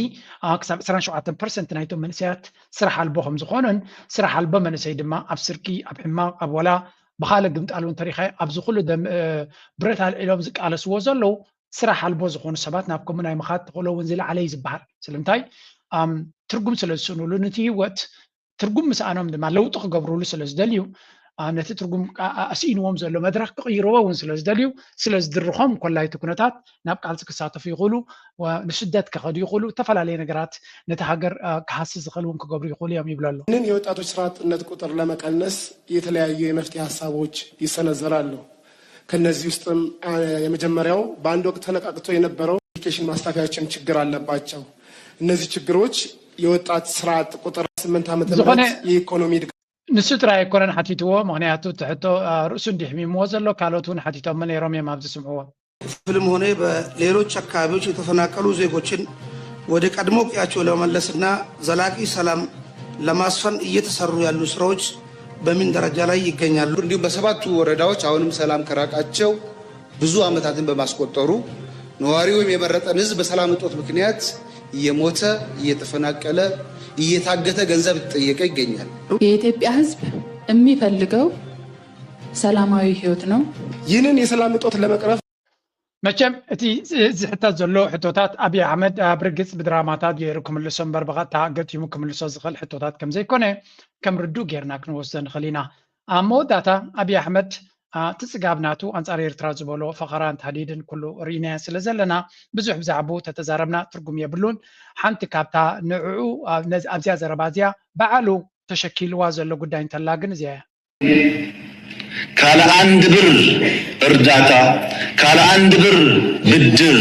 ክሳብ ዕስራን ሸውዓተን ፐርሰንት ናይቶም መንእሰያት ስራሕ ኣልቦ ከም ዝኾኑን ስራሕ ኣልቦ መንእሰይ ድማ ኣብ ስርቂ ኣብ ሕማቕ ኣብ ወላ ብኻልእ ግምጣል እውን ተሪኸ ኣብዚ ኩሉ ብረት ኣልዒሎም ዝቃለስዎ ዘለዉ ስራሕ ኣልቦ ዝኾኑ ሰባት ናብ ከምኡ ናይ ምኻድ ተኽእሎ እውን ዝለዓለ እዩ ዝበሃል። ስለምንታይ ትርጉም ስለ ዝስእኑሉ ነቲ ህይወት ትርጉም ምስኣኖም ድማ ለውጢ ክገብርሉ ስለ ዝደልዩ ነቲ ትርጉም ኣስኢንዎም ዘሎ መድረክ ክቕይርዎ እውን ስለ ዝደልዩ ስለ ዝድርኾም ኮላይቲ ኩነታት ናብ ቃልሲ ክሳተፉ ይኽእሉ፣ ንስደት ክኸዱ ይኽእሉ፣ ዝተፈላለየ ነገራት ነቲ ሃገር ክሃሲ ዝኽእል እውን ክገብሩ ይኽእሉ እዮም ይብሉ ኣሎ። ይህንን የወጣቶች ስራ አጥነት ቁጥር ለመቀነስ የተለያዩ የመፍትሄ ሀሳቦች ይሰነዘራሉ። ከነዚህ ውስጥም የመጀመሪያው በአንድ ወቅት ተነቃቅቶ የነበረው ኤዱኬሽን ማስፋፊያዎችም ችግር አለባቸው። እነዚህ ችግሮች የወጣት ስራ አጥ ቁጥር ስምንት ዓመተ ምህረት የኢኮኖሚ እድገት ንሱ ጥራይ ኣይኮነን ሓቲትዎ፣ ምኽንያቱ እቲ ሕቶ ርእሱ እንዲሕሚምዎ ዘሎ ካልኦት እውን ሓቲቶሞ ነይሮም እዮም ኣብዚ ስምዕዎ። ክፍልም ሆነ በሌሎች አካባቢዎች የተፈናቀሉ ዜጎችን ወደ ቀድሞ ቀያቸው ለመመለስና ዘላቂ ሰላም ለማስፈን እየተሰሩ ያሉ ስራዎች በምን ደረጃ ላይ ይገኛሉ? እንዲሁም በሰባቱ ወረዳዎች አሁንም ሰላም ከራቃቸው ብዙ ዓመታትን በማስቆጠሩ ነዋሪውም የመረጠን ህዝብ በሰላም እጦት ምክንያት እየሞተ እየተፈናቀለ እየታገተ ገንዘብ እየተጠየቀ ይገኛል። የኢትዮጵያ ህዝብ የሚፈልገው ሰላማዊ ህይወት ነው። ይህንን የሰላም እጦት ለመቅረፍ መቸም እቲ ዝሕተት ዘሎ ሕቶታት ኣብይ ኣሕመድ ኣብ ርግፅ ብድራማታት ገይሩ ክምልሶ እምበር ብቐጥታ ገጢሙ ክምልሶ ዝኽእል ሕቶታት ከም ዘይኮነ ከም ርዱእ ጌርና ክንወስዶ ንኽእል ኢና። ኣብ መወዳእታ ኣብይ ኣሕመድ እቲ ፅጋብ ናቱ ኣንፃር ኤርትራ ዝበሎ ፈኸራን ታህዲድን ኩሉ ርኢናዮ ስለ ዘለና ብዙሕ ብዛዕብኡ ተተዛረብና ትርጉም የብሉን። ሓንቲ ካብታ ንዕኡ ኣብዚኣ ዘረባ እዚኣ ባዕሉ ተሸኪልዋ ዘሎ ጉዳይ እንተላ ግን እዚኣ እያ። ካለ አንድ ብር እርዳታ፣ ካለ አንድ ብር ብድር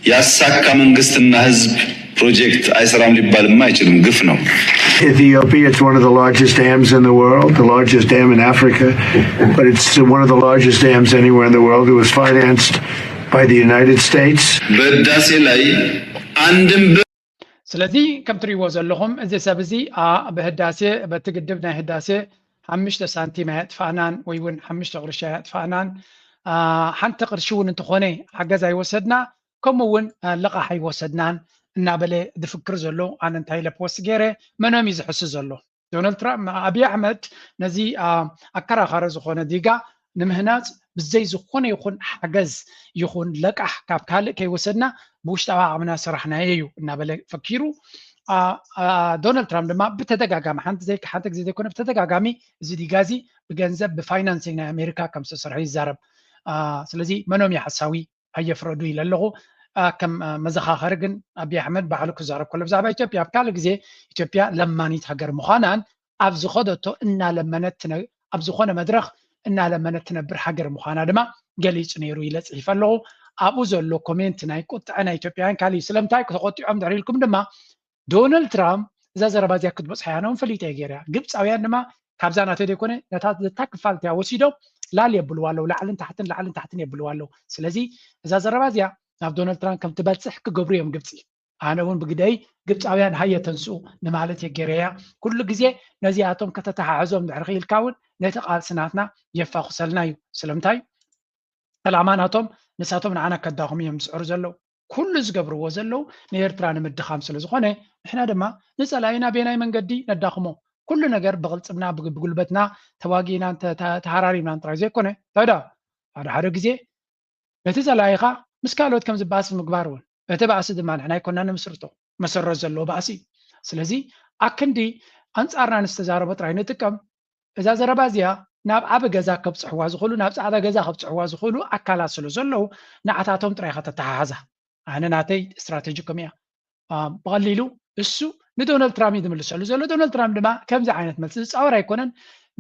ያሳካ መንግስትና ህዝብ ፕሮጀክት አይሰራም ሊባልማ አይችልም። ግፍ ነው። Ethiopia, it's one of the largest dams in the world, the largest dam in Africa, but it's one of the largest dams anywhere in the world. It was financed by the United States. በህዳሴ ላይ አንድም ብር ስለዚ ከም ትርእይዎ ዘለኹም እዚ ሰብ እዚ ብህዳሴ በቲ ግድብ ናይ ህዳሴ ሓምሽተ ሳንቲም ኣየጥፋእናን ወይ እውን ሓምሽተ ቅርሺ ኣየጥፋእናን ሓንቲ ቅርሺ እውን እንተኾነ ሓገዝ ኣይወሰድና ከምኡ እውን ልቓሕ ኣይወሰድናን እናበለ ዝፍክር ዘሎ ኣነ እንታይ ኢለ ፖስት ገይረ መኖም እዩ ዝሕሱ ዘሎ ዶናልድ ትራምፕ ኣብይ ኣሕመድ ነዚ ኣከራኻሪ ዝኾነ ዲጋ ንምህናፅ ብዘይ ዝኾነ ይኹን ሓገዝ ይኹን ለቃሕ ካብ ካልእ ከይወሰድና ብውሽጣዊ ዓቕምና ሰራሕናዮ እዩ እናበለ ፈኪሩ። ዶናልድ ትራምፕ ድማ ብተደጋጋሚ ሓንቲ ግዜ ዘይኮነ ብተደጋጋሚ እዚ ዲጋ እዚ ብገንዘብ ብፋይናንሲንግ ናይ ኣሜሪካ ከም ዝተሰርሐ ይዛረብ። ስለዚ መኖም እዩ ሓሳዊ ኣየፍረዱ ኢለ ኣለኹ። ከም መዘኻኸሪ ግን ኣብይ ኣሕመድ ባዕሉ ክዛረብ ከሎ ብዛዕባ ኢትዮጵያ ኣብ ካልእ ግዜ ኢትዮጵያ ለማኒት ሃገር ምዃናን ኣብ ዝኸደቶ እናለመነት ኣብ ዝኾነ መድረኽ እናለመነት ትነብር ሃገር ምዃና ድማ ገሊጹ ነይሩ ኢለ ጽሒፈ ኣለኹ። ኣብኡ ዘሎ ኮሜንት ናይ ቁጥዐ ናይ ኢትዮጵያውያን ካልእ እዩ። ስለምንታይ ተቖጢዖም ድሕሪ ኢልኩም ድማ ዶናልድ ትራምፕ እዛ ዘረባ እዚኣ ክትበጽሓ እያ ነውን ፈሊጠ እየ ገይረያ። ግብፃውያን ድማ ካብዛ ናተይ ዘይኮነ ነታ ዘታ ክፋል እቲያ ወሲዶም ላል የብልዋ ኣለዉ። ላዕልን ታሕትን ላዕልን ታሕትን የብልዋ ኣለዉ። ስለዚ እዛ ዘረባ እዚኣ ናብ ዶናልድ ትራምፕ ከም ትበፅሕ ክገብሩ እዮም ግብፂ። ኣነ እውን ብግደይ ግብፃውያን ሃየ ተንስኡ ንማለት እየ ገይረያ። ኩሉ ግዜ ነዚኣቶም ከተተሓሕዞም ድሕሪ ክኢልካ እውን ነቲ ቃልሲ ናትና የፋኹሰልና እዩ። ስለምንታይ? ዕላማ ናቶም ንሳቶም ንዓና ከዳኽሙ እዮም ዝፅዕሩ ዘለዉ። ኩሉ ዝገብርዎ ዘለዉ ንኤርትራ ንምድኻም ስለ ዝኾነ ንሕና ድማ ንፀላኢ ናበየናይ መንገዲ ነዳኽሞ? ኩሉ ነገር ብቕልፅምና ብጉልበትና ተዋጊእናን ተሃራሪምናን ጥራይ ዘይኮነ እንታይ ዳ ሓደ ሓደ ግዜ ነቲ ፀላኢኻ ምስ ካልኦት ከም ዝባእስ ምግባር እውን እቲ ባእሲ ድማ ንሕና ኣይኮና ንምስርቶ መሰረት ዘለዎ ባእሲ እዩ። ስለዚ ኣክንዲ ኣንፃርና ንዝተዛረቦ ጥራይ ንጥቀም። እዛ ዘረባ እዚኣ ናብ ዓቢ ገዛ ከብፅሕዋ ዝኽእሉ ናብ ፃዕዳ ገዛ ከብፅሕዋ ዝኽእሉ ኣካላት ስለ ዘለዉ ንዓታቶም ጥራይ ኢኻ ተተሓሓዛ። ኣነ ናተይ ስትራተጂ ከምኡ እያ። ብቐሊሉ እሱ ንዶናልድ ትራምፕ እዩ ዝምልሰሉ ዘሎ። ዶናልድ ትራምፕ ድማ ከምዚ ዓይነት መልሲ ዝፃወር ኣይኮነን።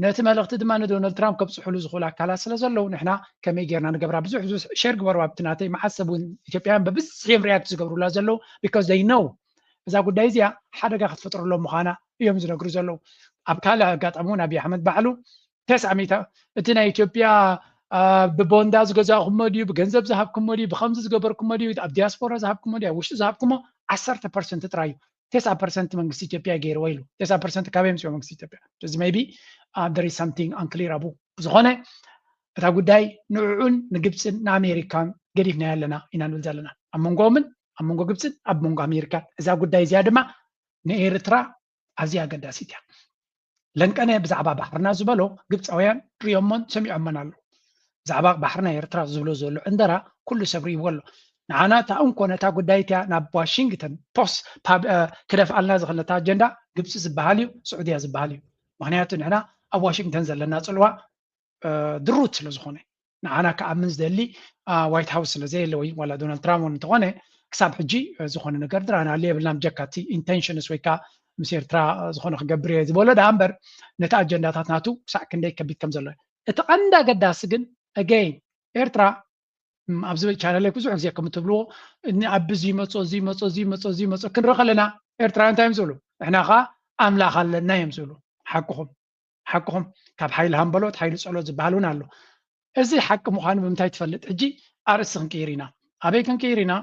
ነቲ መልእኽቲ ድማ ንዶናልድ ትራምፕ ከብፅሕሉ ዝኽእሉ ኣካላት ስለ ዘለዉ ንሕና ከመይ ጌርና ንገብራ ብዙሕ ብዙሕ ሸር ግበሩ ኣብቲ ናተይ መዓስ ሰብ እውን ኢትዮጵያውያን በብዝሕ እዮም ሪያክት ዝገብሩላ ዘለዉ because they know እዛ ጉዳይ እዚኣ ሓደጋ ክትፈጥረሎም ምዃና እዮም ዝነግሩ ዘለዉ። ኣብ ካልእ ኣጋጣሚ እውን ኣብይ ኣሕመድ ባዕሉ ተስዓ ሚእታ እቲ ናይ ኢትዮጵያ ብቦንዳ ዝገዛእኩሞ ድዩ ብገንዘብ ዝሃብኩሞ ድዩ ብከምዚ ዝገበርኩሞ ድዩ ኣብ ዲያስፖራ ዝሃብኩሞ ድዩ ኣብ ውሽጢ ዝሃብኩሞ ዓሰርተ ፐርሰንት ጥራይ እዩ። ተስዓ ፐርሰንት መንግስቲ ኢትዮጵያ ገይርዎ ኢሉ ተስዓ ፐርሰንት ካበይ ምፅኦ መንግስቲ ኢትዮጵያ እዚ maybe there is something unclear ኣብኡ። ዝኾነ እታ ጉዳይ ንዕዑን ንግብፅን ንኣሜሪካን ገዲፍናዮ ኣለና ኢና ንብል ዘለና ኣብ መንጎኦምን ኣብ መንጎ ግብፅን ኣብ መንጎ ኣሜሪካን እዛ ጉዳይ እዚኣ ድማ ንኤርትራ ኣዝያ ኣገዳሲት እያ። ለንቀነ ብዛዕባ ባሕርና ዝበሎ ግብፃውያን ሪኦሞን ሰሚዖሞን ኣለዉ። ብዛዕባ ባሕርና ኤርትራ ዝብሎ ዘሎ ዕንደራ ኩሉ ሰብ ሪእዎ ኣሎ። ንዓና እታ እንኮ ነታ ጉዳይ እቲያ ናብ ዋሽንግተን ፖስት ክደፍኣልና ዝኽእል ነታ ኣጀንዳ ግብፂ ዝበሃል እዩ ስዑድያ ዝበሃል እዩ። ምክንያቱ ንሕና ኣብ ዋሽንግተን ዘለና ፅልዋ ድሩት ስለ ዝኾነ ንዓና ክኣምን ዝደሊ ዋይት ሃውስ ስለ ዘየለ ወይ ዋላ ዶናልድ ትራምፕ እውን እንተኾነ ክሳብ ሕጂ ዝኾነ ነገር ድራና ኣለ የብልናም ጀካ እቲ ኢንቴንሽንስ ወይ ከዓ ምስ ኤርትራ ዝኾነ ክገብር እየ ዝበሎ ደኣ እምበር ነቲ ኣጀንዳታት ናቱ ክሳዕ ክንደይ ከቢድ ከም ዘሎ እቲ ቀንዲ ኣገዳሲ ግን again ኤርትራ ኣብዚ ቻነለይ ብዙሕ ግዜ ከም እትብልዎ ኣብ እዚ ይመፆ እዚ ይመፆ እዚ ይመፆ እዚ ይመፆ ክንርኢ ከለና ኤርትራ እንታይ እዮም ዝብሉ ንሕና ከዓ ኣምላኽ ኣለና እዮም ዝብሉ ሓቅኹም ሓቅኹም ካብ ሓይሊ ሃምበሎት ሓይሊ ፀሎት ዝበሃል እውን ኣሎ እዚ ሓቂ ምዃኑ ብምንታይ ትፈልጥ ሕጂ ኣርእስቲ ክንቅይር ኢና ኣበይ ክንቅይር ኢና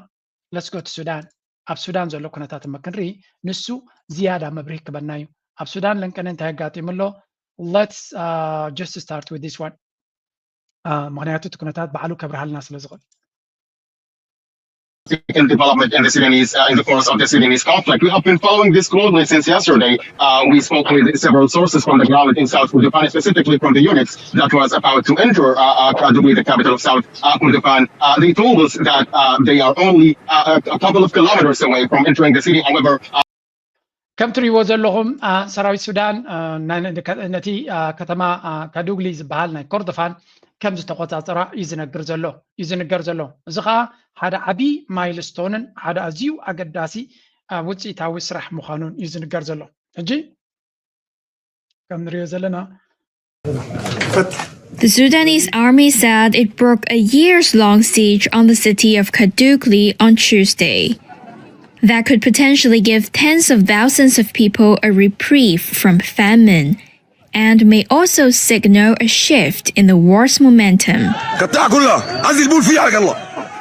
let's go to ሱዳን ኣብ ሱዳን ዘሎ ኩነታት እሞ ክንርኢ ንሱ ዝያዳ መብርሂ ክበና እዩ ኣብ ሱዳን ለንቀነ እንታይ ኣጋጢሙ ኣሎ let's just start with this one ምክንያቱ እቲ ኩነታት ባዕሉ ከብርሃልና ስለ ዝኽእል significant development in the Sudanese, uh, in the course of the Sudanese conflict. We have been following this closely since yesterday. Uh, we spoke with several sources from the ground in South Kordofan, specifically from the units that was about to enter uh, uh, Kadugli, the capital of South uh, Kordofan. Uh, they told us that uh, they are only uh, a couple of kilometers away from entering the city. However, uh, ከም ትሪእዎ ዘለኹም ሰራዊት ሱዳን ነቲ ከተማ ካዱግሊ ዝበሃል ናይ ኮርዶፋን ከም ዝተቆፃፀራ እዩ ዝነግር ዘሎ እዩ ዝንገር ዘሎ እዚ ከዓ ሓደ ዓብዪ ማይልስቶንን ሓደ ኣዝዩ ኣገዳሲ ውፅኢታዊ ስራሕ ምዃኑን እዩ ዝንገር ዘሎ ሕጂ ከም ንሪኦ ዘለና The Sudanese army said it broke a years long siege on the city of Kadugli on Tuesday. That could potentially give tens of thousands of people a reprieve from famine and may also signal a shift in the war's momentum.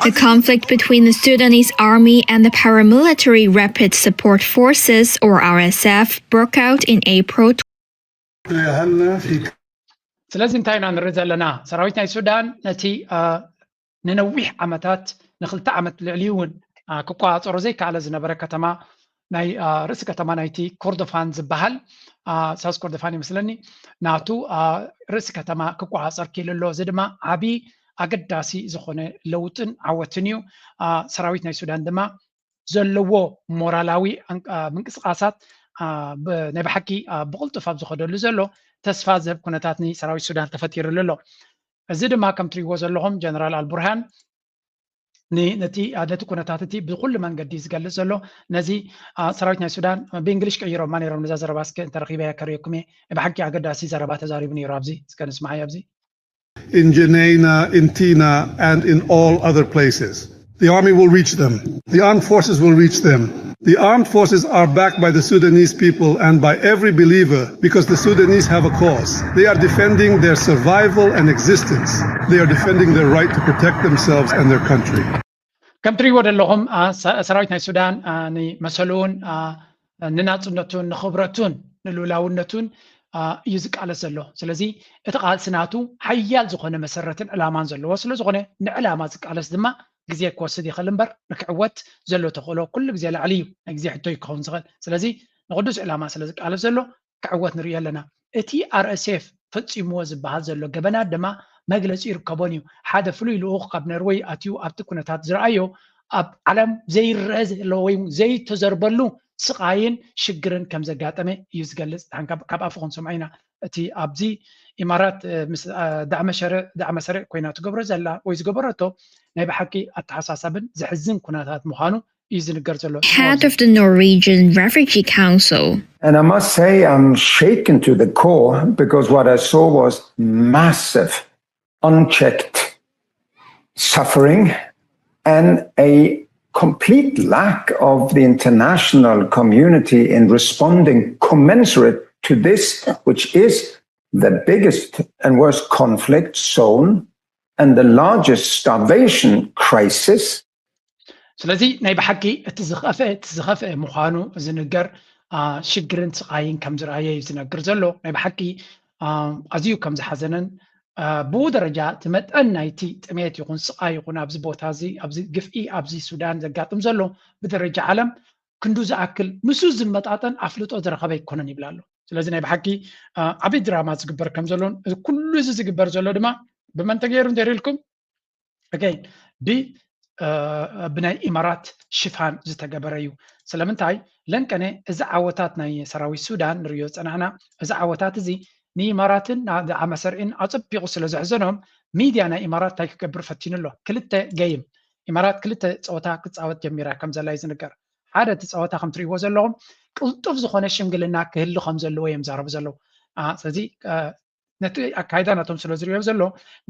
The conflict between the Sudanese army and the paramilitary Rapid Support Forces, or R S F, broke out in April ስለዚ እንታይ ኢና ንርኢ ዘለና ሰራዊት ናይ ሱዳን ነቲ ንነዊሕ ዓመታት ንክልተ ዓመት ልዕሊ እውን ክቆፃፀሮ ዘይከኣለ ዝነበረ ከተማ ናይ ርእሲ ከተማ ናይቲ ኮርዶፋን ዝበሃል፣ ሳውስ ኮርዶፋን ይመስለኒ፣ ናቱ ርእሲ ከተማ ክቆፃፀር ክኢሉ ኣሎ። እዚ ድማ ዓብዪ ኣገዳሲ ዝኾነ ለውጥን ዓወትን እዩ። ሰራዊት ናይ ሱዳን ድማ ዘለዎ ሞራላዊ ምንቅስቃሳት ናይ ብሓቂ ብቕልጡፍ ኣብ ዝኸደሉ ዘሎ ተስፋ ዝህብ ኩነታት ንሰራዊት ሱዳን ተፈጢሩሉ ኣሎ። እዚ ድማ ከም ትሪእዎ ዘለኹም ጀነራል ኣልቡርሃን ነቲ ኩነታት እቲ ብኩሉ መንገዲ ዝገልፅ ዘሎ ነዚ ሰራዊት ናይ ሱዳን ብእንግሊሽ ቀይሮማ ነይሮም። ነዛ ዘረባ እስከ እንተረኺበያ ከርእየኩም እየ። ብሓቂ ኣገዳሲ ዘረባ ተዛሪቡ ነይሩ። ኣብዚ እስከ ንስማዓዮ። ኣብዚ In Geneina, in Tina, and in all other places. The army will reach them. The armed forces will reach them. The armed forces are backed by the Sudanese people and by every believer because the Sudanese have a cause. They are defending their survival and existence. They are defending their right to protect themselves and their country. ከም ትሪእዎ ዘለኹም ሰራዊት ናይ ሱዳን ንመሰሉን ንናፅነቱን ንኽብረቱን ንልኡላውነቱን እዩ ዝቃለስ ዘሎ። ስለዚ እቲ ቃልሲ ናቱ ሓያል ዝኾነ መሰረትን ዕላማን ዘለዎ ስለዝኾነ ንዕላማ ዝቃለስ ድማ ግዜ ክወስድ ይኽእል እምበር ንክዕወት ዘሎ ተኽእሎ ኩሉ ግዜ ላዕሊ እዩ። ናይ ግዜ ሕቶ እዩ ክኸውን ዝኽእል። ስለዚ ንቅዱስ ዕላማ ስለ ዝቃለስ ዘሎ ክዕወት ንሪኦ ኣለና። እቲ ኣር ኤስ ኤፍ ፈፂምዎ ዝበሃል ዘሎ ገበናት ድማ መግለፂ ይርከቦን እዩ። ሓደ ፍሉይ ልኡኽ ካብ ነርወይ ኣትዩ ኣብቲ ኩነታት ዝረኣዮ ኣብ ዓለም ዘይረአ ዘሎ ወይ ዘይተዘርበሉ ስቓይን ሽግርን ከም ዘጋጠመ እዩ ዝገልፅ። ካብ ኣፉ ክንሰምዖ ኢና። እቲ ኣብዚ ኢማራት ምስ ዳዕመ ሸሪዕ ኮይና ትገብሮ ዘላ ወይ ዝገበረቶ ናይ ብሓቂ ኣተሓሳሳብን ዘሕዝን ኩነታት ምዃኑ እዩ ዝንገር ዘሎ። Head of the Norwegian Refugee Council. And I must say, I'm shaken to the core because what I saw was massive, unchecked suffering and a complete lack of the international community in responding commensurate to this, which is the biggest and worst conflict zone and the largest starvation crisis. ስለዚ ናይ ብሓቂ እቲ ዝኸፍአ እቲ ዝኸፍአ ምዃኑ ዝንገር ሽግርን ስቓይን ከም ዝረኣየ እዩ ዝነግር ዘሎ። ናይ ብሓቂ ኣዝዩ ከም ዝሓዘነን ብኡ ደረጃ እቲ መጠን ናይቲ ጥሜት ይኹን ስቓይ ይኹን ኣብዚ ቦታ እዚ ኣብዚ ግፍዒ ኣብዚ ሱዳን ዘጋጥም ዘሎ ብደረጃ ዓለም ክንዱ ዝኣክል ምስ ዝመጣጠን ኣፍልጦ ዝረኸበ ኣይኮነን ይብል ኣሎ። ስለዚ ናይ ብሓቂ ዓብዪ ድራማ ዝግበር ከም ዘሎን ኩሉ እዚ ዝግበር ዘሎ ድማ ብመን ተገይሩ እንተሪልኩም ኣገይን ብ ብናይ ኢማራት ሽፋን ዝተገበረ እዩ። ስለምንታይ ለንቀነ እዚ ዓወታት ናይ ሰራዊት ሱዳን ንሪኦ ዝፀናሕና እዚ ዓወታት እዚ ንኢማራትን ንዓመሰርዒን ኣፀቢቑ ስለ ዘሕዘኖም ሚድያ ናይ ኢማራት እንታይ ክገብር ፈቲኑ ኣሎ? ክልተ ገይም ኢማራት ክልተ ፀወታ ክፃወት ጀሚራ ከም ዘላ እዩ ዝንገር። ሓደ እቲ ፀወታ ከም ትሪእዎ ዘለኹም ቅልጡፍ ዝኾነ ሽምግልና ክህሉ ከም ዘለዎ እዮም ዛረቡ ዘለዉ። ስለዚ ነቲ ኣካይዳ ናቶም ስለ ዝሪኦ ዘሎ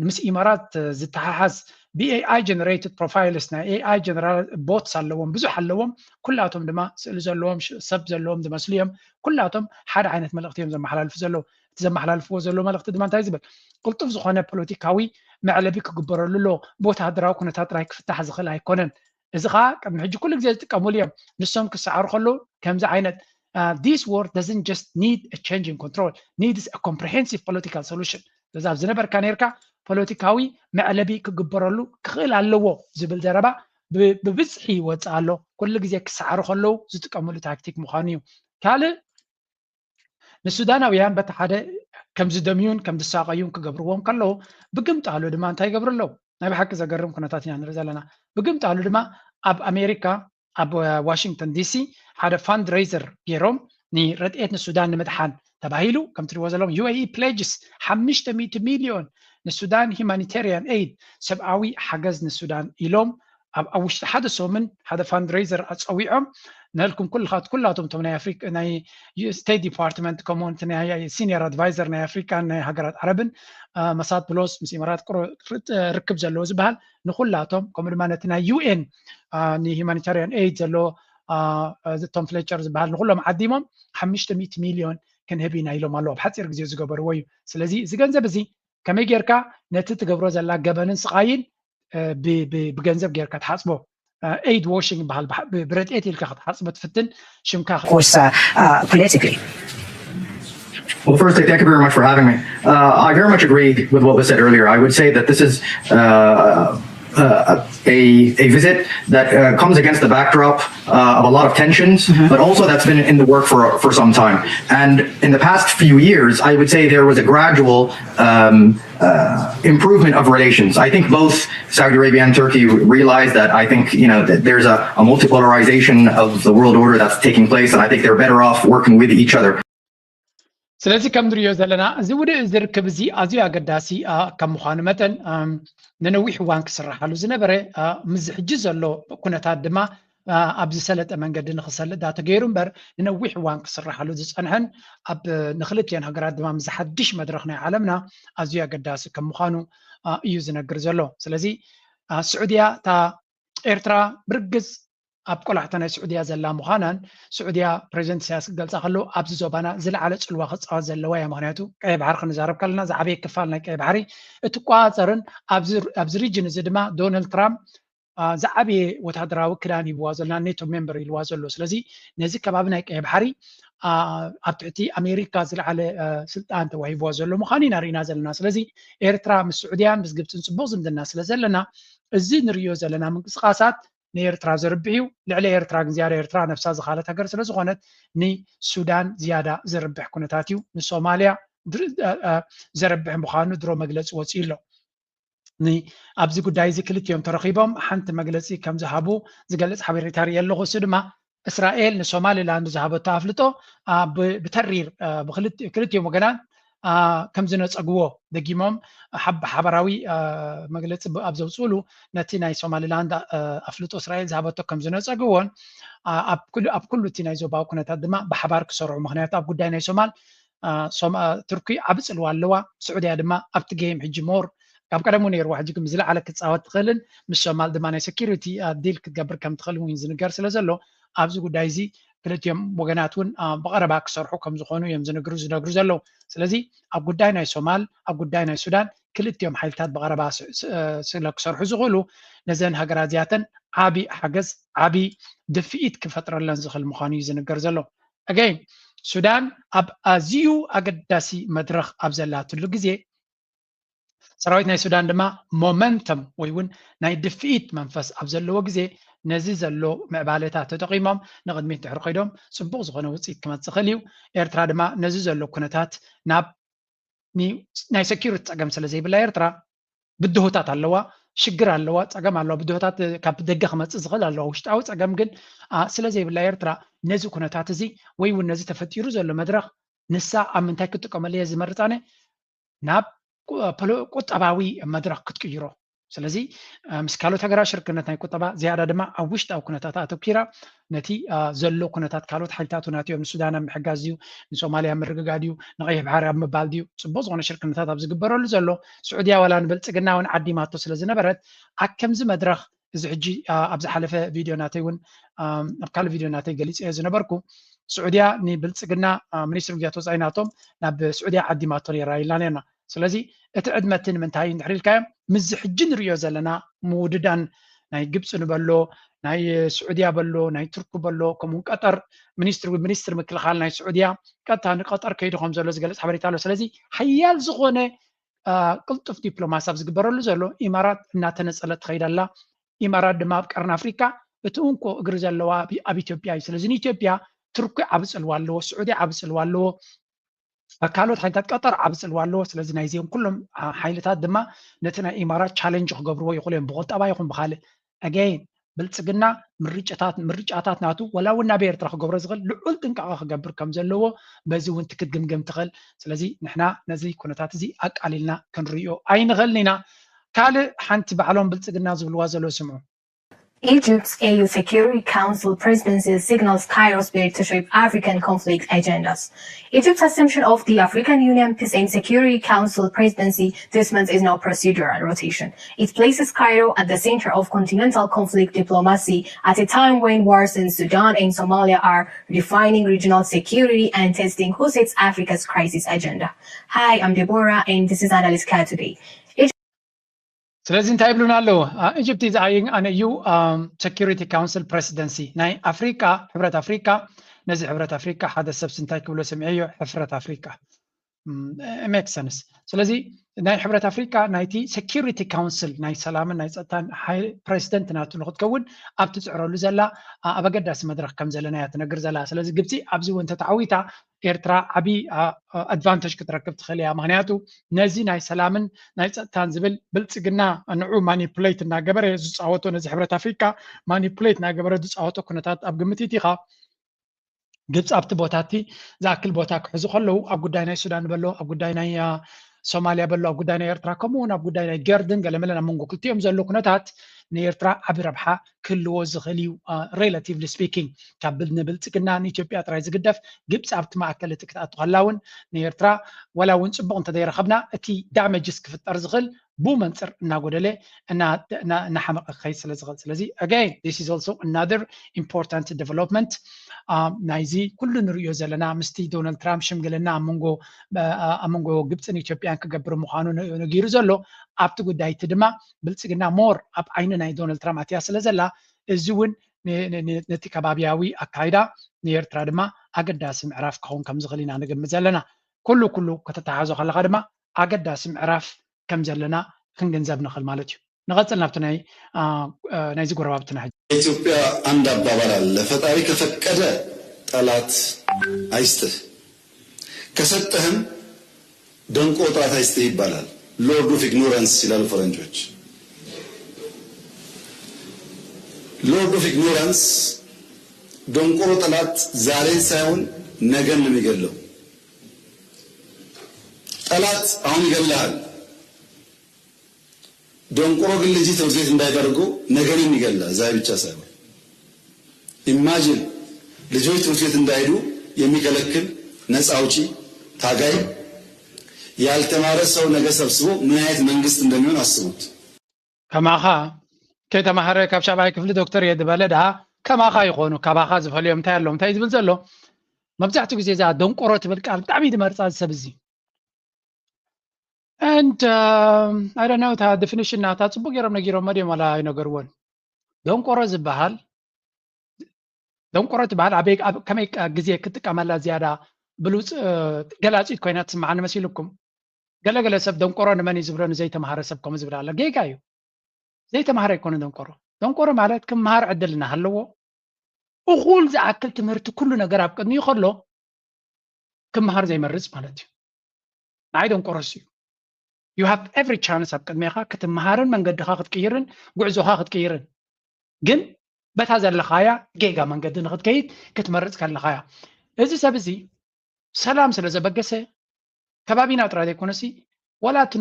ምስ ኢማራት ዝተሓሓዝ ብ ኤኣይ generated profiles ናይ ኤኣይ general bots ኣለዎም፣ ብዙሕ ኣለዎም። ኩላቶም ድማ ስእሊ ዘለዎም ሰብ ዘለዎም ዝመስሉ እዮም። ኩላቶም ሓደ ዓይነት መልእኽቲ እዮም ዘመሓላልፉ ዘለዉ። እቲ ዘመሓላልፍዎ ዘለዉ መልእኽቲ ድማ እንታይ ዝብል ቅልጡፍ ዝኾነ ፖለቲካዊ መዕለቢ ክግበረሉ ኣለዎ። ብወተሃደራዊ ኩነታት ጥራይ ክፍታሕ ዝኽእል ኣይኮነን። እዚ ከዓ ቅድሚ ሕጂ ኩሉ ግዜ ዝጥቀሙሉ እዮም። ንሶም ክሰዓሩ ከለዉ ከምዚ ዓይነት this war doesn't just need a change in control, needs a comprehensive political solution. ስለዚ ኣብ ዝነበርካ ነርካ ፖለቲካዊ መዕለቢ ክግበረሉ ክኽእል ኣለዎ ዝብል ዘረባ ብብዝሒ ይወፅእ ኣሎ። ኩሉ ግዜ ክሰዓሩ ከለዉ ዝጥቀሙሉ ታክቲክ ምዃኑ እዩ። ካልእ ንሱዳናውያን በቲ ሓደ ከም ዝደምዩን ከም ዝሳቐዩን ክገብርዎም ከለዉ ብግምጣሉ ድማ እንታይ ይገብሩ ኣለዉ? ናይ ብሓቂ ዘገርም ኩነታት ኢና ንርኢ ዘለና። ብግምጣሉ ድማ ኣብ ኣሜሪካ ኣብ ዋሽንግተን ዲሲ ሓደ fundraiser ገይሮም ንረድኤት ንሱዳን ንምድሓን ተባሂሉ ከም ትሪእዎ ዘለኹም UAE pledges ሓሙሽተ ሚእቲ ሚልዮን ንሱዳን humanitarian aid ሰብኣዊ ሓገዝ ንሱዳን ኢሎም ኣብ ኣብ ውሽጢ ሓደ ሰሙን ሓደ fundraiser ኣፀዊዖም ነልኩም ኩልኻት ኩላቶም እቶም ናይ ኣፍሪካ ናይ ስቴት ዲፓርትመንት ከምኡ እቲ ናይ senior advisor ናይ ኣፍሪካን ናይ ሃገራት ዓረብን መሳት ብሎስ ምስ ኢማራት ርክብ ዘለዎ ዝበሃል ንኩላቶም ከምኡ ድማ ነቲ ናይ UN ን humanitarian aid ዘሎ ቶም ፍሌቸር ዝበሃል ንኩሎም ዓዲሞም ሓሙሽተ ሚእቲ ሚልዮን ክንህብ ኢና ኢሎም ኣለዉ ኣብ ሓፂር ግዜ ዝገበርዎ እዩ። ስለዚ እዚ ገንዘብ እዚ ከመይ ጌርካ ነቲ ትገብሮ ዘላ ገበንን ስቓይን ብገንዘብ ጌርካ ትሓፅቦ aid washing ይበሃል ብረድኤት ኢልካ ክትሓፅቦ ትፍትን ሽምካ course uh, uh, politically. Well, first, thank you very much for having me. Uh, I very much agree with what was said earlier. I would say that this is uh, uh, a, a visit that uh, comes against the backdrop uh, of a lot of tensions, mm-hmm. but also that's been in the work for, for some time. And in the past few years, I would say there was a gradual um, uh, improvement of relations. I think both Saudi Arabia and Turkey realize that I think you know that there's a, a multipolarization of the world order that's taking place, and I think they're better off working with each other. ስለዚ ከም ንሪኦ ዘለና እዚ ውድእ እዚ ርክብ እዚ ኣዝዩ ኣገዳሲ ከም ምዃኑ መጠን ንነዊሕ እዋን ክስራሓሉ ዝነበረ፣ ምስ ሕጂ ዘሎ ኩነታት ድማ ኣብ ዝሰለጠ መንገዲ ንክሰልጥ ዳ ተገይሩ እምበር፣ ንነዊሕ እዋን ክስራሓሉ ዝፀንሐን ኣብ ንክልቲኦን ሃገራት ድማ ምስ ሓድሽ መድረክ ናይ ዓለምና ኣዝዩ ኣገዳሲ ከም ምዃኑ እዩ ዝነግር ዘሎ። ስለዚ ስዑድያ እታ ኤርትራ ብርግፅ ኣብ ቆላሕታ ናይ ስዑድያ ዘላ ምዃናን ስዑድያ ፕሬዚደንት ኢሳያስ ክገልፃ ከለዉ ኣብዚ ዞባና ዝለዓለ ፅልዋ ክፃወት ዘለዋ እያ። ምክንያቱ ቀይ ባሕሪ ክንዛረብ ከለና ዝዓበየ ክፋል ናይ ቀይ ባሕሪ እትቆፃፀርን ኣብዚ ሪጅን እዚ ድማ ዶናልድ ትራምፕ ዝዓበየ ወታደራዊ ክዳን ሂብዋ ዘሎ ናብ ኔቶ ሜምበር ኢልዋ ዘሎ። ስለዚ ነዚ ከባቢ ናይ ቀይ ባሕሪ ኣብ ትሕቲ ኣሜሪካ ዝለዓለ ስልጣን ተዋሂብዋ ዘሎ ምዃኑ ኢና ርኢና ዘለና። ስለዚ ኤርትራ ምስ ስዑድያን ምስ ግብፅን ፅቡቅ ዝምድና ስለ ዘለና እዚ ንሪኦ ዘለና ምንቅስቃሳት ንኤርትራ ዘርብሕ እዩ። ልዕሊ ኤርትራ ግን ዝያዳ ኤርትራ ነብሳ ዝኻለት ሃገር ስለ ዝኾነት ንሱዳን ዝያዳ ዘርብሕ ኩነታት እዩ። ንሶማልያ ዘርብሕ ምዃኑ ድሮ መግለፂ ወፂኡ ኣሎ። ኣብዚ ጉዳይ እዚ ክልቲኦም ተረኺቦም ሓንቲ መግለፂ ከም ዝሃቡ ዝገልፅ ሓበሬታ ርኢ ኣለኹ። እሱ ድማ እስራኤል ንሶማሊላንድ ዝሃበቶ ኣፍልጦ ብተሪር ክልቲኦም ወገናት ከም ዝነፀግዎ ደጊሞም ብሓባራዊ መግለፂ ኣብ ዘውፅእሉ ነቲ ናይ ሶማሊላንድ ኣፍልጦ እስራኤል ዝሃበቶ ከም ዝነፀግዎን ኣብ ኩሉ እቲ ናይ ዞባዊ ኩነታት ድማ ብሓባር ክሰርሑ፣ ምክንያቱ ኣብ ጉዳይ ናይ ሶማል ቱርኪ ዓቢ ፅልዋ ኣለዋ። ስዑድያ ድማ ኣብቲ ጌም ሕጂ ሞር ካብ ቀደሙ ነይርዋ፣ ሕጂ ግን ብዝለዓለ ክትፃወት ትኽእልን ምስ ሶማል ድማ ናይ ሴኪሪቲ ዲል ክትገብር ከም ትኽእል እውን ዝንገር ስለ ዘሎ ኣብዚ ጉዳይ እዚ ክልቲኦም ወገናት እውን ብቐረባ ክሰርሑ ከም ዝኾኑ እዮም ዝነግሩ ዝነግሩ ዘለዉ። ስለዚ ኣብ ጉዳይ ናይ ሶማል ኣብ ጉዳይ ናይ ሱዳን ክልቲኦም ሓይልታት ብቐረባ ስለ ክሰርሑ ዝኽእሉ ነዘን ሃገራት እዚኣተን ዓቢ ሓገዝ ዓቢ ድፍኢት ክፈጥረለን ዝኽእል ምዃኑ እዩ ዝንገር ዘሎ። ኣገይን ሱዳን ኣብ ኣዝዩ ኣገዳሲ መድረኽ ኣብ ዘላትሉ ግዜ ሰራዊት ናይ ሱዳን ድማ ሞመንተም ወይ እውን ናይ ድፍኢት መንፈስ ኣብ ዘለዎ ግዜ ነዚ ዘሎ ምዕባለታት ተጠቒሞም ንቕድሚት ድሕሪ ከይዶም ፅቡቕ ዝኾነ ውፅኢት ክመፅእ ይኽእል እዩ። ኤርትራ ድማ ነዚ ዘሎ ኩነታት ናብ ናይ ሴኪሪቲ ፀገም ስለ ዘይብላ ኤርትራ ብድሆታት ኣለዋ፣ ሽግር ኣለዋ፣ ፀገም ኣለዋ። ብድሆታት ካብ ደገ ክመፅእ ዝኽእል ኣለዋ። ውሽጣዊ ፀገም ግን ስለ ዘይብላ ኤርትራ ነዚ ኩነታት እዚ ወይ እውን ነዚ ተፈጢሩ ዘሎ መድረኽ ንሳ ኣብ ምንታይ ክትጥቀመሉ እየ ዝመርፅ ኣነ ናብ ቁጠባዊ መድረኽ ክትቅይሮ። ስለዚ ምስ ካልኦት ሃገራት ሽርክነት ናይ ቁጠባ ዝያዳ ድማ ኣብ ውሽጣዊ ኩነታት ኣተኪራ ነቲ ዘሎ ኩነታት ካልኦት ሓይልታት ናትኦም ንሱዳን ኣብ ምሕጋዝ ድዩ፣ ንሶማልያ ምርግጋእ ድዩ፣ ንቀይሕ ባሕሪ ኣብ ምባል ድዩ፣ ፅቡቅ ዝኾነ ሽርክነታት ኣብ ዝግበረሉ ዘሎ ስዑድያ ዋላ ንብልፅግና እውን ዓዲማቶ ስለ ዝነበረት ኣብ ከምዚ መድረኽ እዚ ሕጂ ኣብ ዝሓለፈ ቪድዮ ናተይ እውን ኣብ ካልእ ቪድዮ ናተይ ገሊፀዮ ዝነበርኩ ስዑድያ ንብልፅግና ሚኒስትሪ ጉዳያት ወፃኢ ናቶም ናብ ስዑድያ ዓዲማቶ ነይራ ኢልና ነርና። ስለዚ እቲ ዕድመ እቲ ንምንታይ እንድሕር ኢልካዮም ምስዚ ሕጂ ንሪኦ ዘለና ምውድዳን ናይ ግብፂ ንበሎ ናይ ስዑድያ በሎ ናይ ቱርኪ በሎ ከምኡውን ቀጠር ሚኒስትሪ ሚኒስትሪ ምክልኻል ናይ ስዑድያ ቀጥታ ንቀጠር ከይዱ ከም ዘሎ ዝገልፅ ሓበሬታ ኣሎ። ስለዚ ሓያል ዝኾነ ቅልጡፍ ዲፕሎማሲ ኣብ ዝግበረሉ ዘሎ ኢማራት እናተነፀለት ትኸይድ ኣላ። ኢማራት ድማ ኣብ ቀርኒ ኣፍሪካ እቲ እንኮ እግሪ ዘለዋ ኣብ ኢትዮጵያ እዩ። ስለዚ ንኢትዮጵያ ቱርኪ ዓቢ ፅልዋ ኣለዎ፣ ስዑዲ ዓቢ ፅልዋ ኣለዎ፣ ካልኦት ሓይልታት ቀጠር ዓቢ ፅልዋ ኣለዎ። ስለዚ ናይዚኦም ኩሎም ሓይልታት ድማ ነቲ ናይ ኢማራት ቻለንጅ ክገብርዎ ይኽእሉ እዮም ብቁጠባ ይኹን ብካልእ። ኣገይን ብልፅግና ምርጫታት ምርጫታት ናቱ ወላ እውን ናብ ኤርትራ ክገብሮ ዝኽእል ልዑል ጥንቃቐ ክገብር ከም ዘለዎ በዚ እውን ትክትግምግም ትኽእል። ስለዚ ንሕና ነዚ ኩነታት እዚ ኣቃሊልና ክንርእዮ ኣይንኽእልን ኢና። ካልእ ሓንቲ ባዕሎም ብልፅግና ዝብልዋ ዘለዉ ስምዑ። Egypt's A U Security Council presidency signals Cairo's bid to shape African conflict agendas. Egypt's assumption of the African Union Peace and Security Council presidency this month is no procedural rotation. It places Cairo at the center of continental conflict diplomacy at a time when wars in Sudan and Somalia are redefining regional security and testing who sets Africa's crisis agenda. Hi, I'm Deborah, and this is Analyst Cat Today. ስለዚ እንታይ ይብሉና ኣለዉ? Egypt is eyeing an A U Security Council presidency. ናይ ኣፍሪቃ፣ ሕብረት ኣፍሪቃ፣ ነዚ ሕብረት ኣፍሪቃ ሓደ ሰብሲ እንታይ ክብሎ ሰሚዐዮ? ሕፍረት ኣፍሪቃ። Make sense። ስለዚ ናይ ሕብረት ኣፍሪቃ ናይቲ ሴኪሪቲ ካውንስል ናይ ሰላምን ናይ ጸጥታን ሓይ- ፕሬዚደንት ናቱ ንክትከውን ኣብ ትጽዕረሉ ዘላ ኣ- ኣብ ኣገዳሲ መድረክ ከም ዘለና እያ ትነግር ዘላ። ስለዚ ግብፂ ኣብዚ እውን ተተዓዊታ ኤርትራ ዓብዪ ኣድቫንቴጅ ክትረክብ ትኽእል እያ። ምክንያቱ ነዚ ናይ ሰላምን ናይ ጸጥታን ዝብል ብልጽግና ንዑ ማኒፑሌት እናገበረ ዝፃወቶ ነዚ ሕብረት ኣፍሪቃ ማኒፑሌት እናገበረ ዝፃወቶ ኩነታት ኣብ ግምት ኢኻ ግብፂ ኣብቲ ቦታ እቲ ዝኣክል ቦታ ክሕዙ ከለዉ ኣብ ጉዳይ ናይ ሱዳን በሎ ኣብ ጉዳይ ናይ ሶማልያ በሎ ኣብ ጉዳይ ናይ ኤርትራ ከምኡ እውን ኣብ ጉዳይ ናይ ገርድን ገለመለን ኣብ መንጎ ክልቲኦም ዘሎ ኩነታት ንኤርትራ ዓቢ ረብሓ ክህልዎ ዝኽእል እዩ። ሬላቲቭሊ ስፒኪንግ ካብ ንብልፅግና ንኢትዮጵያ ጥራይ ዝግደፍ ግብፂ ኣብቲ ማእከል እቲ ክትኣቱ ከላ እውን ንኤርትራ ወላ እውን ፅቡቕ እንተዘይረኸብና እቲ ዳመጅስ ክፍጠር ዝኽእል ብኡ መንፅር እናጎደለ እናሓመቐ ክኸይድ ስለ ዝኽእል ስለዚ again this is also another important development ናይዚ ኩሉ ንሪኦ ዘለና ምስቲ ዶናልድ ትራምፕ ሽምግልና ኣብ መንጎ ኣብ መንጎ ግብፅን ኢትዮጵያን ክገብር ምዃኑ ነጊሩ ዘሎ ኣብቲ ጉዳይ እቲ ድማ ብልፅግና ሞር ኣብ ዓይኒ ናይ ዶናልድ ትራምፕ ኣትያ ስለ ዘላ እዚ እውን ነቲ ከባቢያዊ ኣካይዳ ንኤርትራ ድማ ኣገዳሲ ምዕራፍ ክኸውን ከም ዝኽእል ኢና ንግምት ዘለና። ኩሉ ኩሉ ከተተሓዞ ከለካ ድማ ኣገዳሲ ምዕራፍ ከም ዘለና ክንግንዘብ ንኽእል ማለት እዩ። ንቐፅል ናብቲ ናይ ናይዚ ጎረባብትና ሕጂ። ኢትዮጵያ አንድ አባባል አለ፣ ፈጣሪ ከፈቀደ ጠላት አይስጥህ፣ ከሰጠህም ደንቆሮ ጠላት አይስጥህ ይባላል። Lord of ignorance ይላሉ ፈረንጆች። Lord of ignorance ደንቆሮ ጠላት ዛሬን ሳይሆን ነገን ነው የሚገድለው። ጠላት አሁን ይገድልሃል። ደንቆሮ ግን ልጅ ትምህርት ቤት እንዳይደርጉ ነገንም ይገላል። እዛ ብቻ ሳይሆን imagine ልጆች ትምህርት ቤት እንዳይሄዱ የሚከለክል ነፃ አውጪ ታጋይ ያልተማረ ሰው ነገ ሰብስቦ ምን አይነት መንግስት እንደሚሆን አስቡት። ከማኻ ከይተማሃረ ካብ ሻብዓይ ክፍሊ ዶክተር እየ ዝበለ ድኣ ከማኻ ይኾኑ። ካባኻ ዝፈልዮም እንታይ ኣለዎም እንታይ ዝብል ዘሎ መብዛሕትኡ ግዜ እዛ ደንቆሮ ትብል ቃል ብጣዕሚ ዝመርፃ ሰብ እዚ and I don't know እታ definition ናታ ፅቡቅ ገይሮም ነጊሮሞ ድዮም ዋላ ኣይነገርዎን። ደንቆሮ ዝበሃል ደንቆሮ ትበሃል ኣበይ ኣብ ከመይ ግዜ ክትጥቀመላ ዝያዳ ብሉፅ ገላፂት ኮይና ትስምዓኒ መሲልኩም? ገለገለ ሰብ ደንቆሮ ንመን እዩ ዝብሎ ንዘይተምሃረ ሰብ ከምኡ ዝብል ኣሎ። ጌጋ እዩ። ዘይተምሃረ ኣይኮነ ደንቆሮ። ደንቆሮ ማለት ክምሃር ዕድል እናሃለዎ እኹል ዝኣክል ትምህርቲ ኩሉ ነገር ኣብ ቅድሚኡ ከሎ ክምሃር ዘይመርፅ ማለት እዩ። ንዓይ ደንቆሮ እሱ እዩ። You have every chance ኣብ ቅድሜኻ ክትምሃርን መንገድኻ ክትቅይርን ጉዕዞኻ ክትቅይርን ግን በታ ዘለኻያ ጌጋ መንገዲ ንክትከይድ ክትመርፅ ከለኻያ እዚ ሰብ እዚ ሰላም ስለ ዘበገሰ ከባቢና ጥራይ ዘይኮነሲ ዋላ እቲ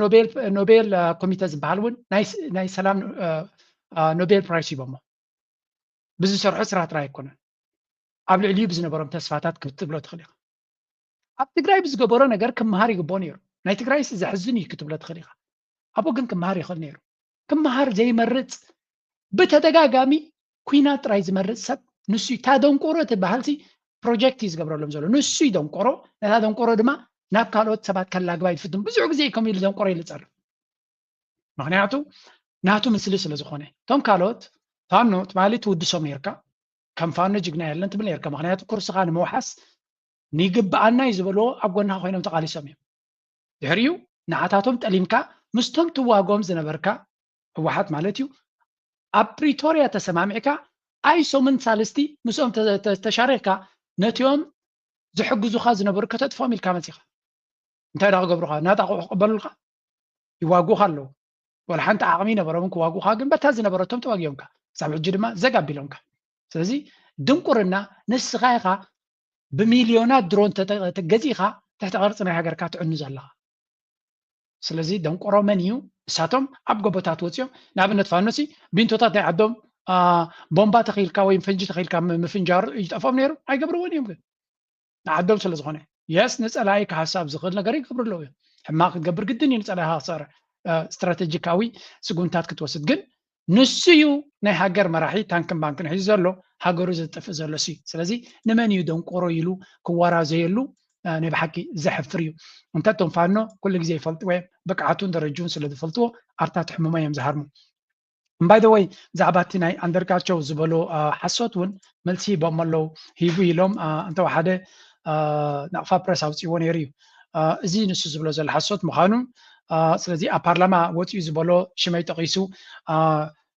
ኖቤል ኮሚተ ዝበሃል እውን ናይ ሰላም ኖቤል ፕራይስ ሂቦሞ ብዝሰርሖ ስራሕ ጥራይ ኣይኮነን ኣብ ልዕሊኡ ብዝነበሮም ተስፋታት ክትብሎ ትኽእል ኢኻ ኣብ ትግራይ ብዝገበሮ ነገር ክምሃር ይግብኦ ነይሩ ናይ ትግራይስ ዘሕዝን እዩ ክትብሎ ትኽእል ኢኻ ኣብኡ ግን ክምሃር ይኽእል ነይሩ ክምሃር ዘይመርፅ ብተደጋጋሚ ኩናት ጥራይ ዝመርፅ ሰብ ንሱ እዩ። እታ ደንቆሮ ትበሃል ሲ ፕሮጀክት እዩ ዝገብረሎም ዘሎ። ንሱ እዩ ደንቆሮ። ነታ ደንቆሮ ድማ ናብ ካልኦት ሰባት ከላግባ ይፍትን። ብዙሕ ግዜ እዩ ከምኡ ኢሉ ደንቆሮ ኢሉ ዝፀርፍ። ምኽንያቱ ናቱ ምስሊ ስለ ዝኾነ። እቶም ካልኦት ፋኖ ትማሊ ትውድሶም ነይርካ። ከም ፋኖ ጅግና የለን ትብል ነይርካ። ምኽንያቱ ኩርስኻ ንምውሓስ ንይግብኣና እዩ ዝበልዎ ኣብ ጎንኻ ኮይኖም ተቓሊሶም እዮም። ድሕሪኡ ንዓታቶም ጠሊምካ ምስቶም ትዋጎም ዝነበርካ ህወሓት ማለት እዩ ኣብ ፕሪቶርያ ተሰማሚዕካ ኣይሶምን ሳልስቲ ምስኦም ተሻሪኽካ ነቲኦም ዝሕግዙኻ ዝነበሩ ከተጥፍኦም ኢልካ መፂኻ እንታይ ዳ ክገብሩኻ ናጣቑሑ ክቕበሉልካ ይዋጉኻ ኣለዉ ወላ ሓንቲ ዓቕሚ ይነበሮምን ክዋጉኻ ግን በታ ዝነበረቶም ተዋጊዮምካ ክሳብ ሕጂ ድማ ዘግ ኣቢሎምካ ስለዚ ድንቁርና ንስኻ ኢኻ ብሚልዮናት ድሮን ተገዚእኻ ትሕቲ ቅርፂ ናይ ሃገርካ ትዕኑ ዘለኻ ስለዚ ደንቆሮ መን እዩ እሳቶም ኣብ ጎቦታት ወፂኦም ንኣብነት ፋኖሲ ቢንቶታት ናይ ዓዶም ቦምባ ተኺልካ ወይ ፈንጂ ተኺልካ ምፍንጃር ይጠፍኦም ነይሩ ኣይገብርዎን እዮም ግን ንዓዶም ስለ ዝኾነ የስ ንፀላኢ ክሃሳብ ዝኽእል ነገር ይገብሩ ኣለዉ እዮም ሕማቅ ክትገብር ግድን እዩ ንፀላኢኻ ክሰዕር ስትራቴጂካዊ ስጉምታት ክትወስድ ግን ንሱ እዩ ናይ ሃገር መራሒ ታንክን ባንክን ሒዙ ዘሎ ሃገሩ ዘጥፍእ ዘሎ ሲ ስለዚ ንመን እዩ ደንቆሮ ኢሉ ክወራዘየሉ ናይ ብሓቂ ዘሕፍር እዩ እንተ ቶም ፋኖ ኩሉ ግዜ ይፈልጥዎ ብቅዓቱን ደረጅውን ስለ ዝፈልጥዎ ኣብታ ትሕምሞ እዮም ዝሃርሙ by the way ብዛዕባ እቲ ናይ ኣንደርጋቸው ዝበሎ ሓሶት እውን መልሲ ሂቦም ኣለዉ ሂቡ ኢሎም እንተወሓደ ናቕፋ ፕረስ ኣውፅዎ ነይሩ እዩ እዚ ንሱ ዝብሎ ዘሎ ሓሶት ምዃኑ ስለዚ ኣብ ፓርላማ ወፂኡ ዝበሎ ሽመይ ጠቒሱ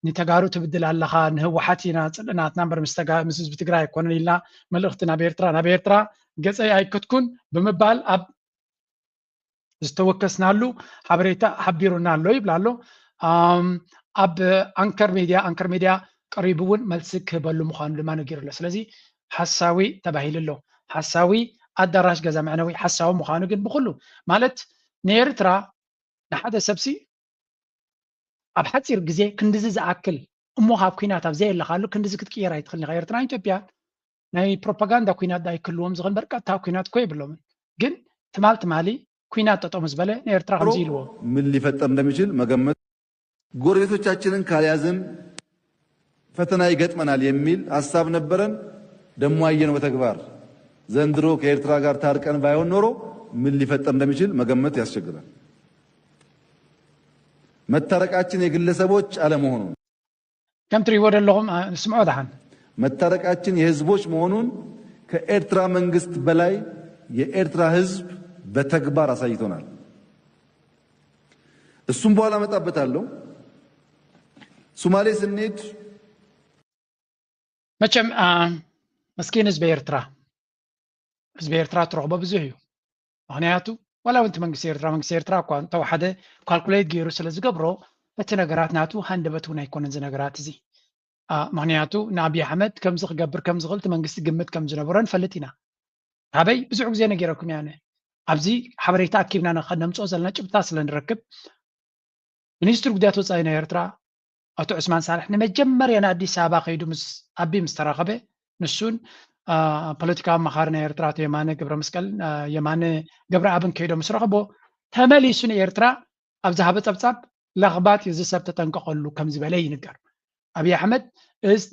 ንተጋሩ ትብድል ኣለኻ፣ ንህወሓት ኢና ፅልእናትና እምበር ምስ ህዝቢ ትግራይ ኣይኮነን ኢልና መልእኽቲ ናብ ኤርትራ ናብ ኤርትራ ገፀይ ኣይከትኩን ብምባል ኣብ ዝተወከስናሉ ሓበሬታ ሓቢሩና ኣሎ ይብላ ኣሎ። ኣብ ኣንከር ሚድያ ኣንከር ሚድያ ቀሪቡ እውን መልሲ ክህበሉ ምዃኑ ድማ ነጊሩ ኣሎ። ስለዚ ሓሳዊ ተባሂሉ ኣሎ። ሓሳዊ ኣዳራሽ ገዛ መዕነዊ ሓሳዊ ምዃኑ ግን ብኩሉ ማለት ንኤርትራ ንሓደ ሰብሲ ኣብ ሓፂር ግዜ ክንድዚ ዝኣክል እሞ ካብ ኩናት ኣብ ዘየለካሉ ክንድዚ ክትቅየር ኣይትኽእልን ኢኻ። ኤርትራን ኢትዮጵያን ናይ ፕሮፓጋንዳ ኩናት ዳ ይክልዎም ዝኽን በር ቀጥታ ኩናት እኮ የብሎምን። ግን ትማል ትማሊ ኩናት ጠጠሙ ዝበለ ንኤርትራ ከምዚ ኢልዎ ምን ሊፈጠር እንደሚችል መገመት ጎረቤቶቻችንን ካልያዝን ፈተና ይገጥመናል የሚል ሀሳብ ነበረን። ደሞ አየነው በተግባር። ዘንድሮ ከኤርትራ ጋር ታርቀን ባይሆን ኖሮ ምን ሊፈጠር እንደሚችል መገመት ያስቸግራል። መታረቃችን የግለሰቦች አለመሆኑን ከም ትሪእዎ ዘለኹም ስምዖ ደሓን መታረቃችን የህዝቦች መሆኑን ከኤርትራ መንግስት በላይ የኤርትራ ህዝብ በተግባር አሳይቶናል። እሱም በኋላ እመጣበታለሁ። ሶማሌ ስንሄድ መቸም መስኪን ህዝቢ ኤርትራ ህዝቢ ኤርትራ ትረኽቦ ብዙሕ እዩ። ምክንያቱ ዋላ እውን እቲ መንግስቲ ኤርትራ መንግስቲ ኤርትራ እኳ እንተወሓደ ካልኩሌት ገይሩ ስለ ዝገብሮ እቲ ነገራት ናቱ ሃንደበት እውን ኣይኮነን እዚ ነገራት እዚ። ምክንያቱ ንኣብይ ኣሕመድ ከምዚ ክገብር ከም ዝኽእል እቲ መንግስቲ ግምት ከም ዝነበሮ ንፈልጥ ኢና። ካበይ ብዙሕ ግዜ ነጊረኩም እያ። ኣብዚ ሓበሬታ ኣኪብና ከነምፅኦ ዘለና ጭብጥታት ስለ ንረክብ ሚኒስትሪ ጉዳያት ወፃኢ ናይ ኤርትራ ኣቶ ዑስማን ሳልሕ ንመጀመርያ ንኣዲስ ኣበባ ከይዱ ምስ ኣቢ ምስ ተራኸበ ንሱን ፖለቲካዊ ኣማኻሪ ናይ ኤርትራ ኣቶ የማነ ገብረ መስቀል የማነ ገብረኣብን ከይዶም ምስ ረኸቦ ተመሊሱ ንኤርትራ ኣብ ዝሃበ ፀብፃብ ለኽባጥ እዩ እዚ ሰብ ተጠንቀቐሉ ከም ዝበለ ይንገር። ኣብይ ኣሕመድ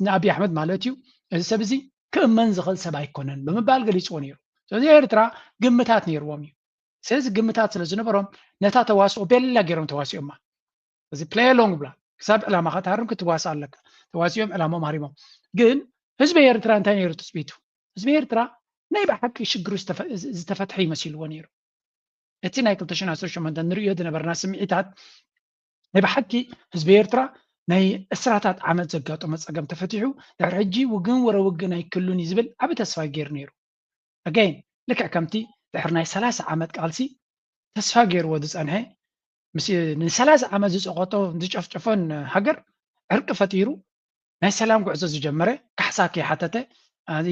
ንኣብይ ኣሕመድ ማለት እዩ እዚ ሰብ እዚ ክእመን ዝኽእል ሰብ ኣይኮነን ብምባል ገሊፅዎ ነይሩ። ስለዚ ኤርትራ ግምታት ነይርዎም እዩ። ስለዚ ግምታት ስለ ዝነበሮም ነታ ተዋስኦ ቤላ ገይሮም ተዋሲኦማ። እዚ play along ብላ ክሳብ ዕላማኻ ትሃርም ክትዋስእ ኣለካ። ተዋሲኦም ዕላሞም ሃሪሞም። ግን ህዝቢ ኤርትራ እንታይ ነይሩ ትፅቢቱ? ህዝቢ ኤርትራ ናይ ብሓቂ ሽግሩ ዝተፈትሐ ይመሲልዎ ነይሩ። እቲ ናይ ክልተ ሽሕን ዓሰርተ ሸሞንተን ንርእዮ ዝነበርና ስምዒታት ናይ ብሓቂ ህዝቢ ኤርትራ ናይ ዕስራታት ዓመት ዘጋጠሞ ፀገም ተፈቲሑ ድሕሪ ሕጂ ውግን ወረ ውግን ኣይክሉን እዩ ዝብል ዓቢ ተስፋ ገይሩ ነይሩ። ኣገይን ልክዕ ከምቲ ድሕሪ ናይ ሰላሳ ዓመት ቃልሲ ተስፋ ገይርዎ ዝፀንሐ ንሰላሳ ዓመት ዝፀቆጦ ዝጨፍጨፎን ሃገር ዕርቂ ፈጢሩ ናይ ሰላም ጉዕዞ ዝጀመረ ካሕሳ ከይሓተተ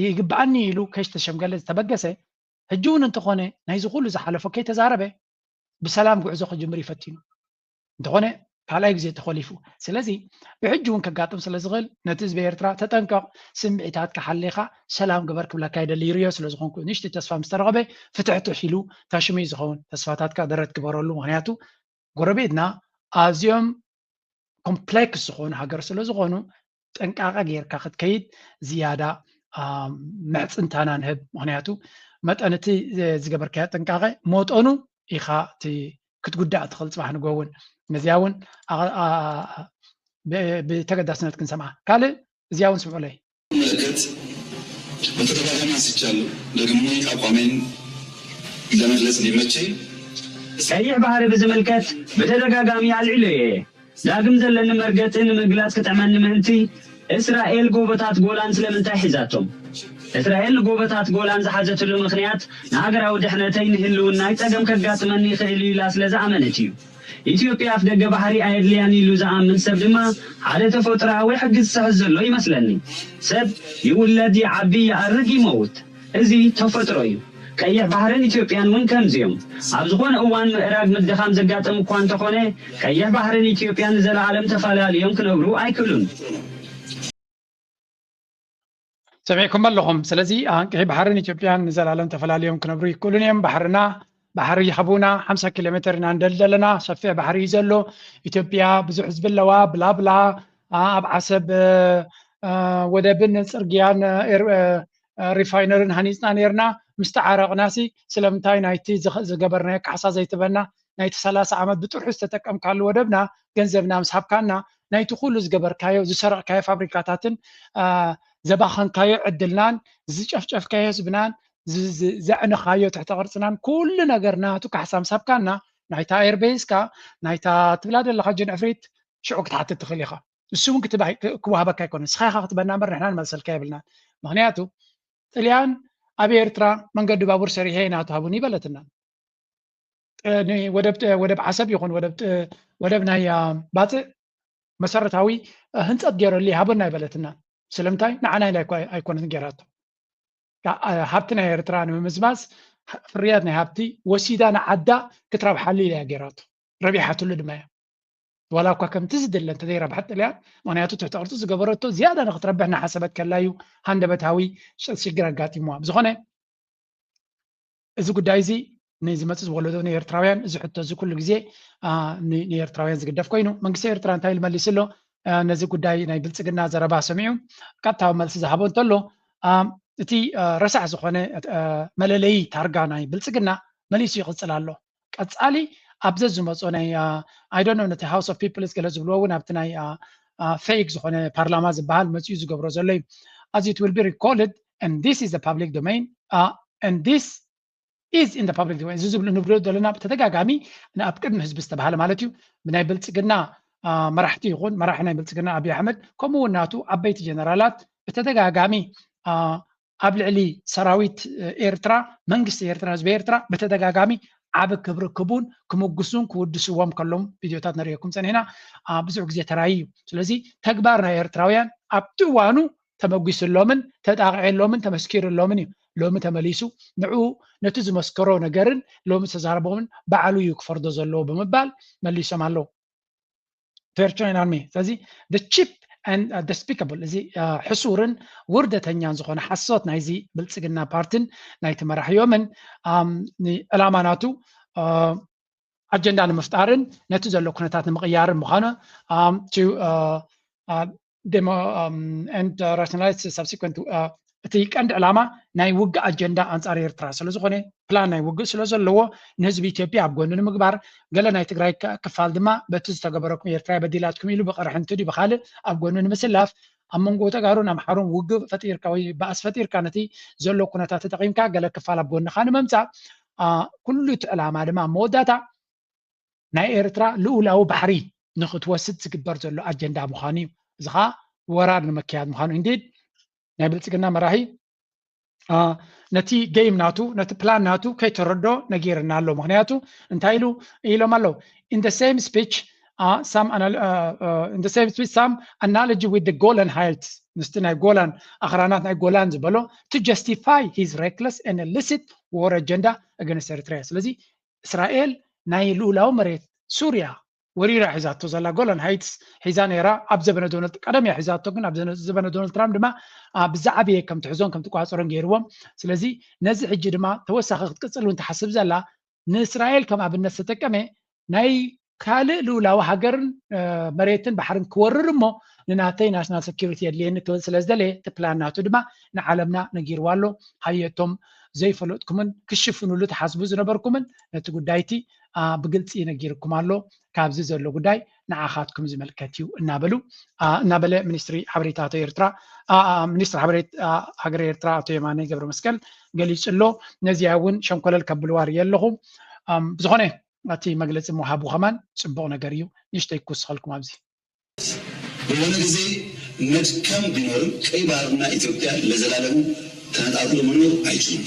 ይግብኣኒ ኢሉ ከይተሸምገለ ዝተበገሰ ሕጂ እውን እንተኾነ ናይዚ ኩሉ ዝሓለፎ ከይተዛረበ ብሰላም ጉዕዞ ክጅምር ይፈቲኑ እንተኾነ ካልኣይ ግዜ ተኾሊፉ ስለዚ ብሕጂ እውን ከጋጥም ስለ ዝኽእል ነቲ ህዝቢ ኤርትራ ተጠንቀቕ ስምዒታትካ ሓሊኻ ሰላም ግበር ክብለካ ይደሊ ይርዮ ስለ ዝኾንኩ ንእሽተይ ተስፋ ምስ ተረኸበ ፍትሕትሕ ኢሉ ታሽሙ እዩ ዝኸውን ተስፋታትካ ደረት ግበረሉ ምክንያቱ ጎረቤትና ኣዝዮም ኮምፕሌክስ ዝኾኑ ሃገር ስለ ዝኾኑ ጥንቃቐ ጌርካ ክትከይድ ዝያዳ ምሕፅንታና ንህብ ምክንያቱ መጠን እቲ ዝገበርካዮ ጥንቃቐ መጠኑ ኢኻ ክትጉዳእ ትኽእል ፅባሕ ንጎ እውን ነዚያ እውን ብተገዳስነት ክንሰምዓ ካልእ እዚያ እውን ስምዑለይ ምልክት በተደጋጋሚ አንስቻለሁ። ደግሜ አቋሜን ለመግለጽ እንዲመቸኝ ቀይሕ ባህሪ ብዝምልከት ብተደጋጋሚ ኣልዒሉ እየ። ዳግም ዘለኒ መርገጺ ንምግላጽ ክጥዕመኒ ምእንቲ እስራኤል ጎቦታት ጎላን ስለምንታይ ሒዛቶም? እስራኤል ንጎቦታት ጎላን ዝሓዘትሉ ምኽንያት ንሃገራዊ ድሕነተይ ንህልውናይ ጸገም ከጋጥመኒ ይኽእል እዩ ኢላ ስለ ዝኣመነት እዩ። ኢትዮጵያ ኣፍደገ ባሕሪ ኣየድልያን ኢሉ ዝኣምን ሰብ ድማ ሓደ ተፈጥሮኣዊ ሕጊ ዝስሕት ዘሎ ይመስለኒ። ሰብ ይውለድ፣ ይዓቢ፣ ይኣርግ፣ ይመውት። እዚ ተፈጥሮ እዩ። ቀይሕ ባሕርን ኢትዮጵያን እውን ከምዚ እዮም። ኣብ ዝኾነ እዋን ምእራግ ምድኻም ዘጋጥም እኳ እንተኾነ ቀይሕ ባሕርን ኢትዮጵያን ንዘለኣለም ተፈላልዮም ክነብሩ ኣይክእሉን። ሰሚዕኩም ኣለኹም። ስለዚ ኣንቅሒ ባሕርን ኢትዮጵያን ንዘላለም ተፈላልዮም ክነብሩ ይክእሉን እዮም። ባሕርና ባሕሪ ይሃቡና ሓምሳ ኪሎ ሜትር ኢና ንደሊ ዘለና። ሰፊሕ ባሕሪ እዩ ዘሎ። ኢትዮጵያ ብዙሕ ህዝቢ ኣለዋ ብላ ብላ ኣብ ዓሰብ ወደብን ፅርግያን ሪፋይነርን ሃኒፅና ነርና ምስ ተዓረቕናሲ ስለምንታይ ናይቲ ዝገበርናዮ ካሕሳ ዘይትበና ናይቲ ሰላሳ ዓመት ብጥርሑ ዝተጠቀምካሉ ወደብና ገንዘብና ምስ ሃብካና ናይቲ ኩሉ ዝገበርካዮ ዝሰረቕካዮ ፋብሪካታትን ዘባኸንካዮ ዕድልናን ዝጨፍጨፍካዮ ህዝብናን ዘዕንኻዮ ትሕተ ቅርፅናን ኩሉ ነገር ናቱ ካሕሳ ምስ ሃብካና ናይታ ኤርቤስካ ናይታ ትብላ ዘለካ ጅን ዕፍሪት ሽዑ ክትሓትት ትኽእል ኢኻ። ንሱ እውን ክትባሂ- ክ- ክወሃበካ ኣይኮነን። ንስኻ ኢኻ ክትበና እምበር ንሕና ንመልሰልካ የብልናን። ምኽንያቱ ጥልያን ኣብ ኤርትራ መንገዲ ባቡር ሰሪሐ ኢና ትሃቡኒ በለትና። ጥ- ን- ወደብ ጥ- ወደብ ዓሰብ ይኹን ወደብ ጥ- ወደብ ናይ አ፣ ባጽዕ መሰረታዊ አ፣ ህንጸት ገይረሉ ይሃበና ኣይበለትና። ስለምንታይ ንዓና ኢላ ኣይኮ- ኣይኮነትን ገይራቶ። ካ- አ፣ ሃብቲ ናይ ኤርትራ ንምምዝማዝ ህ- ፍርያት ናይ ሃብቲ ወሲዳ ንዓዳ ክትረብሓሉ ኢላ እያ ገይራቶ። ረቢሓትሉ ድማ እያ። ዋላ እኳ ከምቲ ዝድለ እንተዘይረብሐት ጥልያን፣ ምኽንያቱ ትሕቲ ቅርጺ ዝገበረቶ ዝያዳ ንክትረብሕ እናሓሰበት ከላ እዩ ሃንደበታዊ ሸ- ሽግር ኣጋጢምዋ። ብዝኾነ እዚ ጉዳይ እዚ ንዝመፅእ ዝወለዶ ንኤርትራውያን እዚ ሕቶ እዚ ኩሉ ግዜ አ፣ ን- ንኤርትራውያን ዝግደፍ ኮይኑ መንግስቲ ኤርትራ እንታይ ኢሉ መሊሱ ኣሎ? አ፣ ነዚ ጉዳይ ናይ ብልፅግና ዘረባ ሰሚዑ ቀጥታዊ መልሲ ዝሃቦ እንተሎ አ፣ እቲ አ፣ ረሳሕ ዝኾነ አ፣ መለለዪ ታርጋ ናይ ብልፅግና መሊሱ ይቕፅል ኣሎ። ቀፃሊ ኣብ ዘዝመፆ ናይ I don't know ነቲ House of Peoples ገለ ዝብልዎ እውን ኣብቲ ናይ ፌክ ዝኾነ ፓርላማ ዝበሃል መፅኡ ዝገብሮ ዘሎ እዩ። As it will be recorded and this is the public domain and this is in the public domain እዚ ዝብሉ ንብሎ ዘለና ብተደጋጋሚ ኣብ ቅድሚ ህዝቢ ዝተባሃለ ማለት እዩ። ብናይ ብልፅግና መራሕቲ ይኹን መራሒ ናይ ብልፅግና ኣብይ ኣሕመድ ከምኡ እውን ናቱ ዓበይቲ ጀነራላት ብተደጋጋሚ ኣብ ልዕሊ ሰራዊት ኤርትራ መንግስቲ ኤርትራ ህዝቢ ኤርትራ ብተደጋጋሚ ዓቢ ክብሪ ክቡን ክምጉሱን ክውድስዎም ከሎም ቪድዮታት ነርእየኩም ፀኒሕና ብዙሕ ግዜ ተራይ እዩ። ስለዚ ተግባር ናይ ኤርትራውያን ኣብቲ እዋኑ ተመጒስሎምን ተጣቕዐሎምን ተመስኪርሎምን እዩ። ሎሚ ተመሊሱ ንዕኡ ነቲ ዝመስከሮ ነገርን ሎሚ ዝተዛረቦምን ባዕሉ እዩ ክፈርዶ ዘለዎ ብምባል መሊሶም ኣለዉ። Torture and army ስለዚ the cheap and despicable እዚ ሕሱርን ውርደተኛን ዝኾነ ሓሶት ናይዚ ብልፅግና ፓርትን ናይቲ መራሕዮምን ዕላማ ናቱ ኣጀንዳ ንምፍጣርን ነቲ ዘሎ ኩነታት ንምቕያርን ምዃኑ to demo and rationalize subsequent እቲ ቀንዲ ዕላማ ናይ ውግእ ኣጀንዳ ኣንፃር ኤርትራ ስለዝኾነ ፕላን ናይ ውግእ ስለዘለዎ ንህዝቢ ኢትዮጵያ ኣብ ጎኑ ንምግባር ገለ ናይ ትግራይ ክፋል ድማ በቲ ዝተገበረኩም ኤርትራ በዲላትኩም ኢሉ ብቕርሕንቲ ድዩ ብኻልእ ኣብ ጎኑ ንምስላፍ ኣብ መንጎ ተጋሩን ኣምሓሩን ውግእ ፈጢርካ ወይ ባእስ ፈጢርካ ነቲ ዘሎ ኩነታት ተጠቒምካ ገለ ክፋል ኣብ ጎንኻ ንምምፃእ ኩሉ እቲ ዕላማ ድማ መወዳእታ ናይ ኤርትራ ልኡላዊ ባሕሪ ንክትወስድ ዝግበር ዘሎ ኣጀንዳ ምዃኑ እዩ። እዚ ከዓ ወራር ንምክያድ ምዃኑ indeed ናይ ብልፅግና መራሒ ነቲ game ናቱ ነቲ ፕላን ናቱ ከይተረዶ ነጊርና ኣሎ። ምክንያቱ እንታይ ኢሉ ኢሎም ኣለዉ in the same speech some in the same speech some analogy with the Golan Heights ምስቲ ናይ ጎላን ኣኽራናት ናይ ጎላን ዝበሎ to justify his reckless and illicit war agenda against Eritrea ስለዚ እስራኤል ናይ ልኡላዊ መሬት ሱርያ ወሪራ ሒዛቶ ዘላ ጎላን ሃይትስ ሒዛ ነይራ ኣብ ዘበነ ዶናልድ ቀደም እያ ሒዛቶ ግን ኣብ ዘበነ ዶናልድ ትራምፕ ድማ ብዛዕብየ ከም ትሕዞን ከም ትቋፀሮን ገይርዎም ስለዚ ነዚ ሕጂ ድማ ተወሳኺ ክትቅፅል እውን ትሓስብ ዘላ ንእስራኤል ከም ኣብነት ዝተጠቀመ ናይ ካልእ ልኡላዊ ሃገርን መሬትን ባሕርን ክወርር እሞ ንናተይ national security የድልየኒ ክብል ስለ ዝደለየ እቲ ፕላን ናቱ ድማ ንዓለምና ነጊርዋ ኣሎ። ሃየቶም ዘይፈለጥኩምን ክሽፍኑሉ ትሓስቡ ዝነበርኩምን ነቲ ጉዳይቲ ብግልፂ ነጊርኩም ኣሎ። ካብዚ ዘሎ ጉዳይ ንዓኻትኩም ዝምልከት እዩ እናበሉ እናበለ ሚኒስትሪ ሓበሬታ ኣቶ ኤርትራ ሚኒስትሪ ሓበሬታ ሃገር ኤርትራ ኣቶ የማነ ገብረ መስቀል ገሊፁ ኣሎ። ነዚኣ እውን ሸንኮለል ከብልዋ ርእየ ኣለኹ። ብዝኾነ እቲ መግለፂ ምውሃቡ ከማን ፅቡቕ ነገር እዩ። ንእሽተይ ክውስኸልኩም ኣብዚ በሆነ ጊዜ መድከም ቢኖርም ቀይ ባህርና ኢትዮጵያ ለዘላለሙ ተነጣጥሎ መኖር አይችሉም።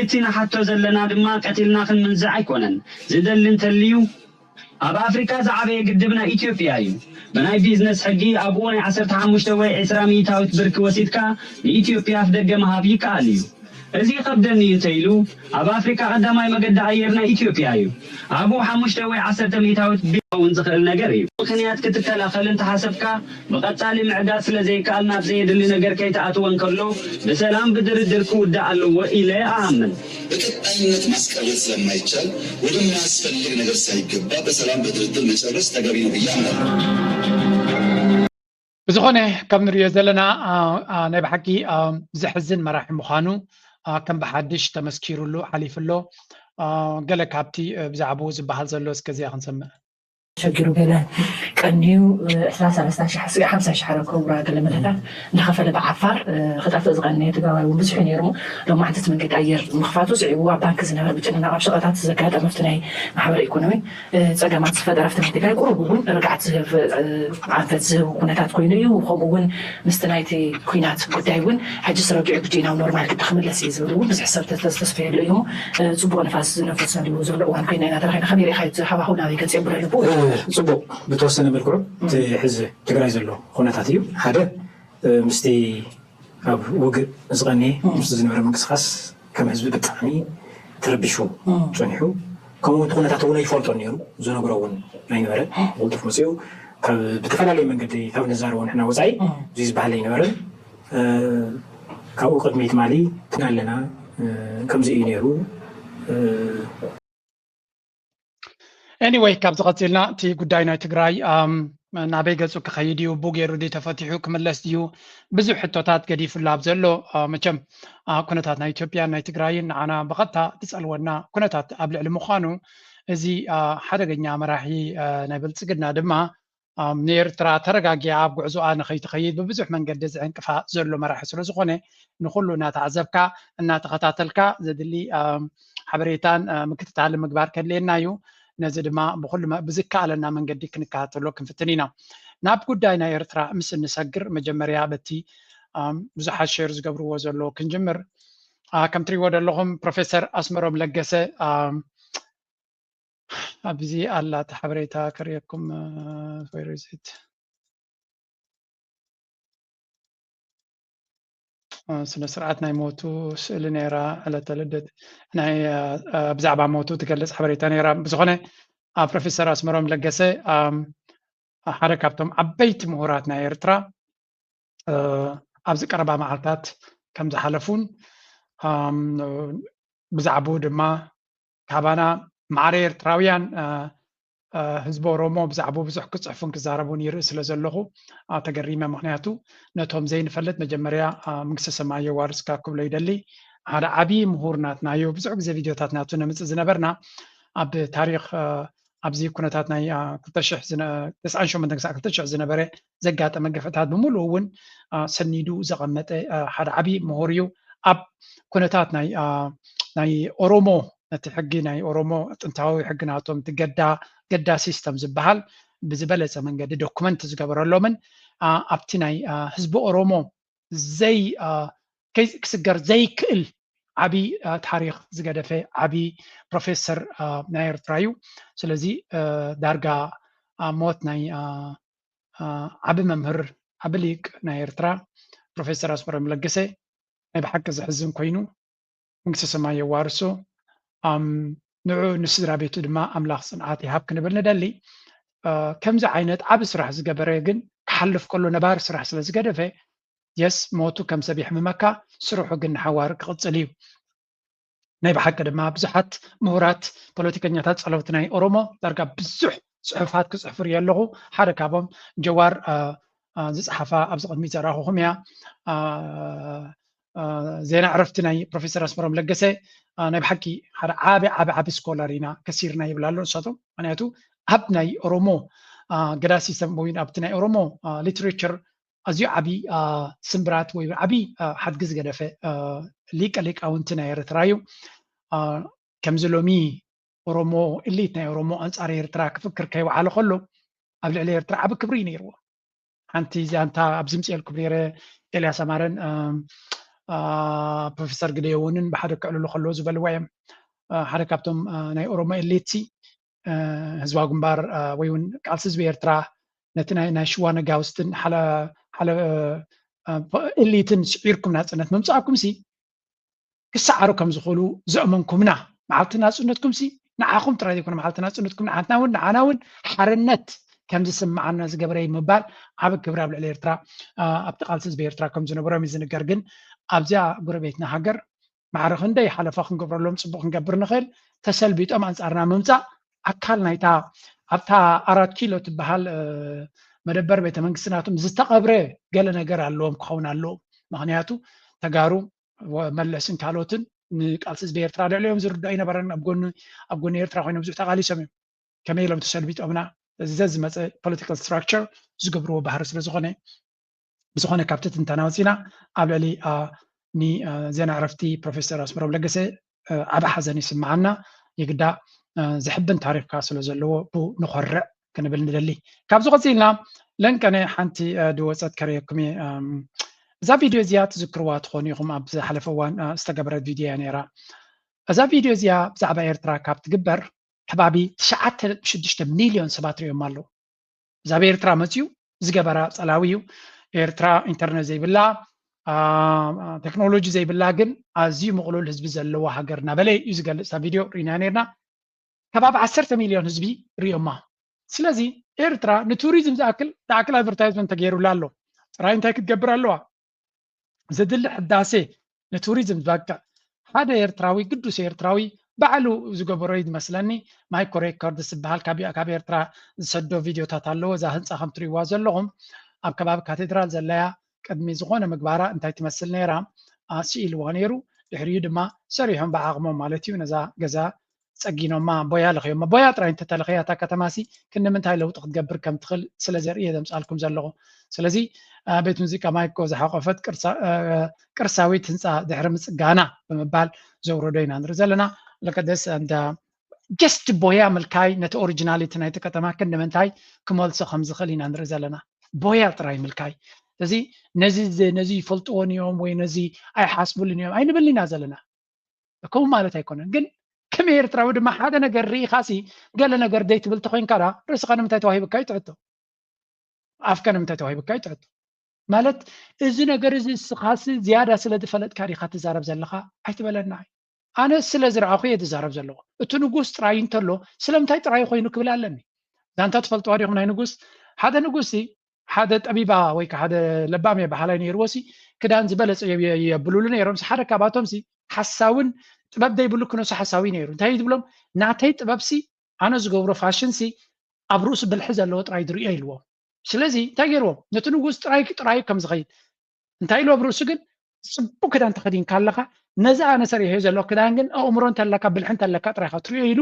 እቲ ንሓቶ ዘለና ድማ ቀቲልና ክንምንዝዕ ኣይኮነን ዝደሊ እንተልዩ ኣብ ኣፍሪካ ዝዓበየ ግድብ ናይ ኢትዮጵያ እዩ። ብናይ ቢዝነስ ሕጊ ኣብኡ ናይ ዓሰርተ ሓሙሽተ ወይ ዕስራ ሚእታዊት ብርኪ ወሲድካ ንኢትዮጵያ ኣፍደገ ምሃብ ይከኣል እዩ። እዚ ይኸብደኒ እዩ እንተኢሉ፣ ኣብ ኣፍሪካ ቀዳማይ መገዲ ኣየር ናይ ኢትዮጵያ እዩ። ኣብኡ ሓሙሽተ ወይ ዓሰርተ ሚእታዊት ቢልዮን ክኸውን ዝኽእል ነገር እዩ። ምኽንያት ክትከላኸል እንተሓሰብካ፣ ብቐጻሊ ምዕጋት ስለዘይከኣል ናብ ዘየድሊ ነገር ከይትኣትወ እንከሎ፣ ብሰላም ብድርድር ክውዳእ ኣለዎ ኢለ እኣምን። በቀጣይነት ማስቀረት ስለማይቻል፣ ወደማያስፈልግ ነገር ሳይገባ በሰላም በድርድር መጨረስ ተገቢ ነው ብዬ አምናለሁ። ብዝኾነ ከም ንሪኦ ዘለና ናይ ብሓቂ ዘሕዝን መራሒ ምዃኑ ከም ብሓድሽ ተመስኪሩሉ ሓሊፉ ኣሎ። ገለ ካብቲ ብዛዕባኡ ዝበሃል ዘሎ እስከ እዚኣ ክንሰምዕ። ሸጊሩ ገለ ቀንዩ ዕስራ ሰላሳ ሺሕ ስዒ ሓምሳ ሺሕ ሓረግ ኮብራ ገለ መደታት እንዳኸፈለ ብዓፋር ክጠፍእ ዝቐነየ ትግራዋይ እውን ብዙሕ እዩ ነይሩ። ሎማዕንቲ እቲ መንገዲ ኣየር ምኽፋቱ ስዒቡ ኣብ ባንክ ዝነበረ ምጭንናቕ ኣብ ሸቐጣት ዘጋጠመ ኣብቲ ናይ ማሕበረ ኢኮኖሚ ፀገማት ዝፈጠረ ኣብቲ ናይ ትግራይ ቁሩብ እውን ርግዓት ዝህብ ኣንፈት ዝህብ ኩነታት ኮይኑ እዩ። ከምኡ እውን ምስቲ ናይቲ ኩናት ጉዳይ እውን ሕጂ ስረጊዑ ብዲናዊ ኖርማል ግዲ ክምለስ እዩ ዝብል እውን ብዙሕ ሰብ ተተስተስፈየሉ እዩ። ፅቡቕ ንፋስ ዝነፈሰሉ ዘሎ እዋን ኮይና ኢና ተረኺና። ከመይ ርኢኻ እቲ ሃዋህው ናበይ ገፅ የብሎ ኣለዎ? ጽቡቕ፣ ብተወሰነ መልክዑ እቲ ሕዚ ትግራይ ዘሎ ኩነታት እዩ። ሓደ ምስቲ ኣብ ውግእ ዝቐንየ ምስቲ ዝነበረ ምንቅስቃስ ከም ህዝቢ ብጣዕሚ ተረቢሹ ጸኒሑ። ከምኡ እቲ ኩነታት እውን ኣይፈልጦን ነይሩ። ዝነግሮ እውን ኣይነበረን። ብቕልጡፍ መጺኡ ካብ ብተፈላለየ መንገዲ ካብ ነዛረቦ ንሕና ወጻኢ እዚ ዝበሃል ኣይነበረን። ካብኡ ቅድሚ ትማሊ ኣለና ከምዚ እዩ ነይሩ። Anyway ካብዚ ቀፂልና እቲ ጉዳይ ናይ ትግራይ ናበይ ገፁ ክኸይድ እዩ? ቡ ገይሩ ድዩ ተፈቲሑ ክምለስ ድዩ? ብዙሕ ሕቶታት ገዲፉላ ኣብ ዘሎ መቸም ኩነታት ናይ ኢትዮጵያን ናይ ትግራይን ንዓና ብቐጥታ ዝፀልወና ኩነታት ኣብ ልዕሊ ምዃኑ እዚ ሓደገኛ መራሒ ናይ ብልፅግና ድማ ንኤርትራ ተረጋጊኣ ኣብ ጉዕዞኣ ንኸይትኸይድ ብብዙሕ መንገዲ ዝዕንቅፋ ዘሎ መራሒ ስለዝኾነ ንኹሉ እናተዓዘብካ እናተኸታተልካ ዘድሊ ሓበሬታን ምክትታል ምግባር ከድልየና እዩ። ነዚ ድማ ብኩሉ ብዝከኣለና መንገዲ ክንከታተሎ ክንፍትን ኢና። ናብ ጉዳይ ናይ ኤርትራ ምስ እንሰግር መጀመርያ በቲ ብዙሓት ሸር ዝገብርዎ ዘለዉ ክንጅምር። ከም ትሪእዎ ዘለኹም ፕሮፌሰር ኣስመሮም ለገሰ ኣብዚ ኣላ እቲ ሓበሬታ ከርእየኩም። ስነ ስርዓት ናይ ሞቱ ስእሊ ነይራ ዕለተ ልደት ናይ ብዛዕባ ሞቱ ትገልጽ ሓበሬታ ነይራ። ብዝኾነ ፕሮፌሰር ኣስመሮም ለገሰ ሓደ ካብቶም ዓበይቲ ምሁራት ናይ ኤርትራ ኣብዚ ቀረባ መዓልታት ከም ዝሓለፉን ብዛዕባኡ ድማ ካባና ማዕረ ኤርትራውያን ህዝቢ ኦሮሞ ብዛዕባኡ ብዙሕ ክፅሕፉን ክዛረቡን ይርኢ ስለ ዘለኹ ተገሪመ። ምክንያቱ ነቶም ዘይንፈልጥ መጀመርያ መንግስተ ሰማይ የዋርስካ ክብሎ ይደሊ። ሓደ ዓብዪ ምሁር ናትናዮ ብዙሕ ግዜ ቪድዮታት ናቱ ነምፅእ ዝነበርና ኣብ ታሪክ ኣብዚ ኩነታት ናይ ክልተ ሽሕ ተስዓን ሸሞንተን ክሳዕ ክልተ ሽሕ ዝነበረ ዘጋጠመ ግፍዕታት ብምሉኡ እውን ሰኒዱ ዘቐመጠ ሓደ ዓብዪ ምሁር እዩ። ኣብ ኩነታት ናይ ናይ ኦሮሞ ነቲ ሕጊ ናይ ኦሮሞ ጥንታዊ ሕጊ ናቶም እቲ ገዳ ገዳ ሲስተም ዝበሃል ብዝበለፀ መንገዲ ዶኩመንት ዝገበረሎምን ኣብቲ ናይ ህዝቢ ኦሮሞ ዘይ ክስገር ዘይክእል ዓብዪ ታሪክ ዝገደፈ ዓብዪ ፕሮፌሰር ናይ ኤርትራ እዩ። ስለዚ ዳርጋ ሞት ናይ ዓቢ መምህር ዓቢ ሊቅ ናይ ኤርትራ ፕሮፌሰር ኣስመሮም ለገሰ ናይ ብሓቂ ዘሕዝን ኮይኑ መንግስተ ሰማይ የዋርሶ። ንዑ ንስድራ ቤቱ ድማ ኣምላኽ ጽንዓት ይሃብ ክንብል ንደሊ። ከምዚ ዓይነት ዓቢ ስራሕ ዝገበረ ግን ክሓልፍ ከሎ ነባሪ ስራሕ ስለ ዝገደፈ የስ ሞቱ ከም ሰብ የሕምመካ፣ ስርሑ ግን ንሓዋሩ ክቕጽል እዩ። ናይ ብሓቂ ድማ ብዙሓት ምሁራት ፖለቲከኛታት ጸለውቲ ናይ ኦሮሞ ዳርጋ ብዙሕ ጽሑፋት ክጽሕፉ ርኢ ኣለኹ። ሓደ ካብኦም ጀዋር ዝጸሓፋ ኣብዚ ቅድሚት ዘርኣኹኹም እያ። ዜና ዕረፍቲ ናይ ፕሮፌሰር ኣስመሮም ለገሰ ናይ ብሓቂ ሓደ ዓቢ ዓቢ ዓቢ ስኮላር ኢና ከሲርና ይብል ኣሎ ንሳቶም። ምክንያቱ ኣብ ናይ ኦሮሞ ገዳ ሲስተም ወይ ኣብቲ ናይ ኦሮሞ ሊትሬቸር ኣዝዩ ዓቢ ስምብራት ወይ ዓቢ ሓድጊ ዝገደፈ ሊቀ ሊቃውንቲ ናይ ኤርትራ እዩ። ከምዚ ሎሚ ኦሮሞ ኢሊት ናይ ኦሮሞ ኣንጻር ኤርትራ ክፍክር ከይወዓለ ከሎ ኣብ ልዕሊ ኤርትራ ዓቢ ክብሪ እዩ ነይርዎ። ሓንቲ ዛንታ ኣብዚ ምፅኤልኩም ነይረ ኤልያስ ኣማረን ፕሮፌሰር ግደይ እውንን ብሓደ ክዕልሉ ከለዉ ዝበልዋ እዮም። ሓደ ካብቶም ናይ ኦሮሞ ኤሊት ህዝባዊ ግንባር ወይ እውን ቃልሲ ህዝቢ ኤርትራ ነቲ ናይ ናይ ሽዋ ነጋውስትን ሓለ ሓለ ኤሊትን ስዒርኩም ናፅነት ምምፃእኩም ሲ ክሰዓሩ ከም ዝኽእሉ ዘእመንኩምና መዓልቲ ናፅነትኩም ሲ ንዓኹም ጥራይ ዘይኮነ መዓልቲ ናፅነትኩም ንዓትና እውን ንዓና እውን ሓርነት ከም ዝስምዓና ዝገበረ እዩ ምባል ዓቢ ክብሪ ኣብ ልዕሊ ኤርትራ ኣብቲ ቃልሲ ህዝቢ ኤርትራ ከም ዝነበሮም እዩ ዝንገር። ግን ኣብዚኣ ጎረቤትና ሃገር ማዕረ ክንደይ ሓለፋ ክንገብረሎም ፅቡቕ ክንገብር ንኽእል ተሰልቢጦም ኣንፃርና ምምፃእ ኣካል ናይታ ኣብታ ኣራት ኪሎ ትበሃል መደበር ቤተ መንግስቲ ናቶም ዝተቐብረ ገለ ነገር ኣለዎም ክኸውን ኣለዎም። ምክንያቱ ተጋሩ መለስን ካልኦትን ንቃልሲ ህዝቢ ኤርትራ ልዕሊኦም ዝርድኦ ኣይነበረን። ኣብ ጎኒ ኣብ ጎኒ ኤርትራ ኮይኖም ብዙሕ ተቃሊሶም እዮም። ከመይ ኢሎም ተሰልቢጦምና እዚ ዘዝመፀ political structure ዝገብርዎ ባህሪ ስለ ዝኾነ፣ ብዝኾነ ካብቲ ትንተና ወፂና ኣብ ልዕሊ ዜና ዕረፍቲ ፕሮፌሰር ኣስመሮም ለገሰ ዓብ ሓዘን ይስምዓና። የግዳ ዘሕብን ታሪክ ከዓ ስለ ዘለዎ ብኡ ንኾርዕ ክንብል ንደሊ። ካብዚ ቀፂልና ለንቀነ ሓንቲ ድወፀት ከርእየኩም እየ። እዛ ቪድዮ እዚኣ ትዝክርዋ ትኾኑ ኢኹም፣ ኣብ ዝሓለፈ እዋን ዝተገበረት ቪድዮ እያ ነይራ። እዛ ቪድዮ እዚኣ ብዛዕባ ኤርትራ ካብ ትግበር ከባቢ ትሽዓተ ነጥቢ ሽዱሽተ ሚልዮን ሰባት ሪኦም ኣለዉ። ብዛዕባ ኤርትራ መፅዩ ዝገበራ ፀላዊ እዩ። ኤርትራ ኢንተርነት ዘይብላ፣ ቴክኖሎጂ ዘይብላ፣ ግን ኣዝዩ ምቕሉል ህዝቢ ዘለዋ ሃገር እናበለ እዩ ዝገልፅ። እዛ ቪድዮ ርኢና ነርና። ከባቢ ዓሰርተ ሚልዮን ህዝቢ ሪኦማ። ስለዚ ኤርትራ ንቱሪዝም ዝኣክል ዝኣክል ኣድቨርታይዝመንት ተገይሩላ ኣሎ። ጥራይ እንታይ ክትገብር ኣለዋ? ዘድሊ ሕዳሴ ንቱሪዝም ዝበቅዕ ሓደ ኤርትራዊ፣ ግዱስ ኤርትራዊ ባዕሉ ዝገበሮ እዩ ዝመስለኒ። ማይኮ ሬኮርድስ ዝበሃል ካብ ኤርትራ ዝሰዶ ቪድዮታት ኣለዎ። እዛ ህንፃ ከም ትሪእዋ ዘለኹም ኣብ ከባቢ ካቴድራል ዘለያ ቅድሚ ዝኾነ ምግባራ እንታይ ትመስል ነይራ ስኢልዋ ነይሩ። ድሕሪኡ ድማ ሰሪሖም ብዓቕሞም ማለት እዩ ነዛ ገዛ ፀጊኖማ፣ ቦያ ለኽዮማ። ቦያ ጥራይ እንተተለኸያ እታ ከተማ ሲ ክንዲ ምንታይ ለውጢ ክትገብር ከም ትኽእል ስለ ዘርኢ እየ ዘምፃልኩም ዘለኹ። ስለዚ ቤት ሙዚቃ ማይኮ ዝሓቆፈት ቅርሳዊት ህንፃ ድሕሪ ምፅጋና ብምባል ዘውረዶ ኢና ንርኢ ዘለና። ለከደስ እንዳ ጀስት ቦያ ምልካይ ነቲ ኦሪጂናሊቲ ናይቲ ከተማ ክንዲ ምንታይ ክመልሶ ከም ዝኽእል ኢና ንርኢ ዘለና። ቦያ ጥራይ ምልካይ። እዚ ነዚ ነዚ ይፈልጥዎን እዮም ወይ ነዚ ኣይሓስብሉን እዮም ኣይንብልን ኢና ዘለና። ከምኡ ማለት ኣይኮነን። ግን ከም ኤርትራዊ ድማ ሓደ ነገር ርኢኻሲ ገለ ነገር ዘይትብል ተኮይንካ ዳ ርእስኻ ንምንታይ ተዋሂብካ እዩ ትሕቶ። ኣፍካ ንምንታይ ተዋሂብካ እዩ ትሕቶ። ማለት እዚ ነገር እዚ እስኻሲ ዝያዳ ስለ ዝፈለጥካ ዲኻ ትዛረብ ዘለኻ ኣይትበለና። ኣነ ስለ ዝረኣኹ እየ ዝዛረብ ዘለኹ። እቲ ንጉስ ጥራይ እንተሎ ስለምንታይ ጥራይ ኮይኑ ክብል ኣለኒ። ዛንታ ትፈልጥዋ ዲኹም ናይ ንጉስ? ሓደ ንጉስ ሓደ ጠቢባ ወይ ከዓ ሓደ ለባም እየ በሃላይ ነይርዎ ሲ ክዳን ዝበለፀ የብሉሉ ነይሮም። ሓደ ካብኣቶም ሲ ሓሳውን ጥበብ ዘይብሉ ክነሱ ሓሳዊ ነይሩ። እንታይ እዩ ዝብሎም? ናተይ ጥበብ ሲ ኣነ ዝገብሮ ፋሽን ሲ ኣብ ርእሱ ብልሒ ዘለዎ ጥራይ ዝርእዮ ኢልዎም። ስለዚ እንታይ ገይርዎም? ነቲ ንጉስ ጥራይ ጥራይ ከም ዝኸይድ እንታይ ኢሉ ኣብ ርእሱ ግን ፅቡቅ ክዳን ተኸዲንካ ኣለኻ፣ ነዚ ኣነ ሰሪሐዮ ዘለኹ ክዳን ግን ኣእምሮ እንተለካ ብልሒ እንተለካ ጥራይካ ትሪኦ ኢሉ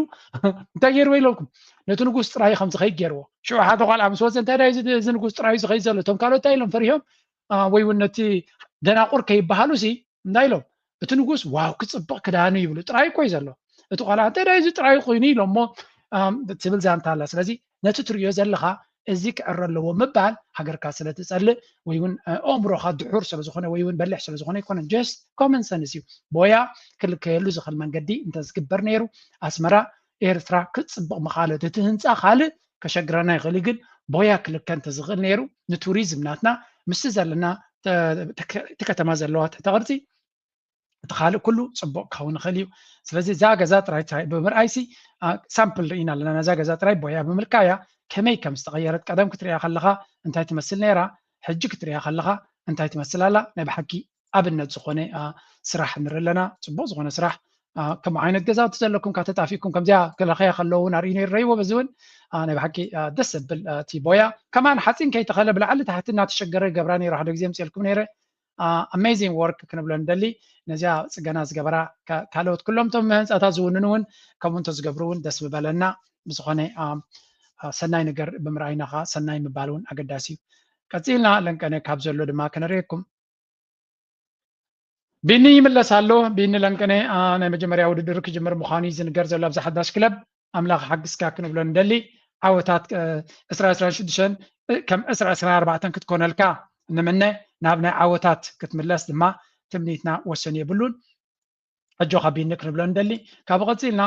እንታይ ገይርዎ ኢለኩም? ነቲ ንጉስ ጥራይ ከም ዝኸይድ ገይርዎ። ሽዑ ሓደ ቆልዓ ምስ ወፀ እንታይ ዳ እዚ ንጉስ ጥራይ ዝኸይድ ዘሎ? እቶም ካልኦት እንታይ ኢሎም ፈሪሆም? ወይ እውን ነቲ ደናቁር ከይበሃሉ ሲ እንታይ ኢሎም? እቲ ንጉስ ዋው ክፅብቅ ክዳኑ ይብሉ ጥራይ እኮ እዩ ዘሎ። እቲ ቆልዓ እንታይ ዳ እዚ ጥራይ ኮይኑ ኢሎም እሞ ትብል ዛንታ ኣላ። ስለዚ ነቲ ትሪኦ ዘለኻ እዚ ክዕረ ኣለዎ ምባል ሃገርካ ስለ ትጸልእ ወይ እውን ኣእምሮኻ ድሑር ስለ ዝኾነ ወይ እውን በሊሕ ስለ ዝኾነ ኣይኮነን። ጀስት ኮመን ሰንስ እዩ። ቦያ ክልከየሉ ዝኽእል መንገዲ እንተዝግበር ነይሩ ኣስመራ ኤርትራ ክትጽብቕ ምኻለት። እቲ ህንፃ ካልእ ከሸግረና ይኽእል እዩ፣ ግን ቦያ ክልከ እንተዝኽእል ነይሩ ንቱሪዝም ናትና ምስቲ ዘለና እቲ ከተማ ዘለዋ ትሕተ ቅርፂ እቲ ካልእ ኩሉ ፅቡቅ ክኸውን ይኽእል እዩ። ስለዚ እዛ ገዛ ጥራይ ብምርኣይሲ ሳምፕል ርኢና ኣለና። ነዛ ገዛ ጥራይ ቦያ ብምልካያ ከመይ ከም ዝተቐየረት ቀደም ክትሪያ ከለኻ እንታይ ትመስል ነይራ፣ ሕጂ ክትሪያ ከለኻ እንታይ ትመስል ኣላ። ናይ ብሓቂ ኣብነት ዝኾነ ስራሕ ንርኢ ኣለና። ፅቡቅ ዝኾነ ስራሕ። ከምኡ ዓይነት ገዛውቲ ዘለኩም ካብ ተጣፊእኩም ከምዚኣ ክለኸያ ከለዉ እውን ኣርእዩ ነይሩ ረይዎ። በዚ እውን ናይ ብሓቂ ደስ ዘብል እቲ ቦያ ከማን ሓፂን ከይተኸለ ብላዕሊ ታሕቲ እናተሸገረ ገብራ ነይሩ። ሓደ ግዜ ምፅኤልኩም ነይረ። ኣሜዚንግ ወርክ ክንብሎ ንደሊ። ነዚኣ ፅገና ዝገበራ ካልኦት ኩሎም እቶም ህንፃታት ዝውንኑ እውን ከምኡ እንተዝገብሩ እውን ደስ ምበለና። ብዝኾነ ሰናይ ነገር ብምርኣይና ከዓ ሰናይ ምባል እውን ኣገዳሲ እዩ። ቀፂልና ለንቀነ ካብ ዘሎ ድማ ከነርእየኩም። ቢኒ ይምለስ ኣሎ። ቢኒ ለንቀነ ናይ መጀመርያ ውድድር ክጅምር ምዃኑ እዩ ዝንገር ዘሎ ኣብዚ ሓዳሽ ክለብ። ኣምላኽ ሓግዝካ ክንብሎ ንደሊ። ዓወታት ዕስራ ዕስራን ሽዱሽተን ከም ዕስራ ዕስራን ኣርባዕተን ክትኮነልካ ንምነ። ናብ ናይ ዓወታት ክትምለስ ድማ ትምኒትና ወሰን የብሉን። ኣጆኻ ቢኒ ክንብሎ ንደሊ። ካብ ቀፂልና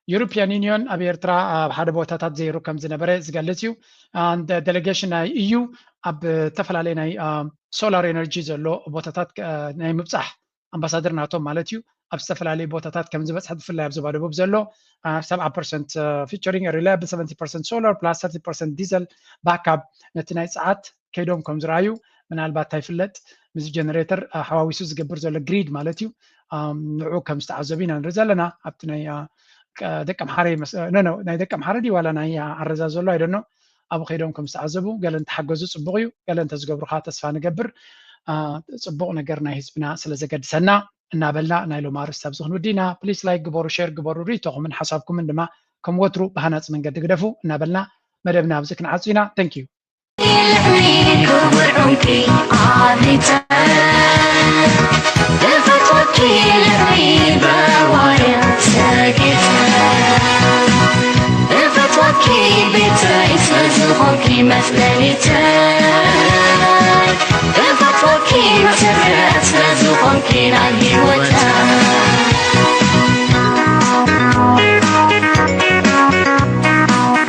ዩሮፒያን ዩኒዮን ኣብ ኤርትራ ኣብ ሓደ ቦታታት ዘይሩ ከም ዝነበረ ዝገልጽ እዩ። ዴሌጌሽን ናይ ኢዩ ኣብ ዝተፈላለዩ ናይ ሶላር ኤነርጂ ዘሎ ቦታታት ናይ ምብፃሕ ኣምባሳደር ናቶም ማለት እዩ ኣብ ዝተፈላለዩ ቦታታት ከም ዝበፅሐ ብፍላይ ኣብ ዞባ ደቡብ ዘሎ ሰብዓ ፐርሰንት featuring reliable seventy percent solar plus thirty percent diesel backup ነቲ ናይ ፀዓት ከይዶም ከም ዝረኣዩ ምናልባት ኣይፍለጥ ምስ ጀነሬተር ሓዋዊሱ ዝገብር ዘሎ ግሪድ ማለት እዩ። ንዑ ከም ዝተዓዘቡ ኢና ንርኢ ዘለና ኣብቲ ናይ ደቂ ኣምሓረ ናይ ደቂ ኣምሓረ ድዩ ዋላ ናይ ዓረዛ ዘሎ ኣይደኖ ኣብኡ ከይዶም ከም ዝተዓዘቡ ገለ እንተሓገዙ ፅቡቅ እዩ። ገለ እንተዝገብሩ ከዓ ተስፋ ንገብር። ፅቡቅ ነገር ናይ ህዝብና ስለ ዘገድሰና እናበልና ናይ ሎም ኣርእስቲ ኣብዚ ክንውዲ ኢና። ፕሊስ ላይክ ግበሩ፣ ሼር ግበሩ፣ ርእይቶኹምን ሓሳብኩምን ድማ ከም ወትሩ ብሃናፂ መንገዲ ግደፉ እናበልና መደብና ኣብዚ ክንዓጹ ኢና። Thank you። ልዕሊ ክቡር ዑንቂ ኣፍሪተ እፈትወኪ ልዕሊ በዋየ ሰጊተ እፈትወኪ ቤተይ ስለዝኾንኪ መጽለሊተ እፈትወኪ መሰረት ስለዝኾንኪ ናይ ህይወት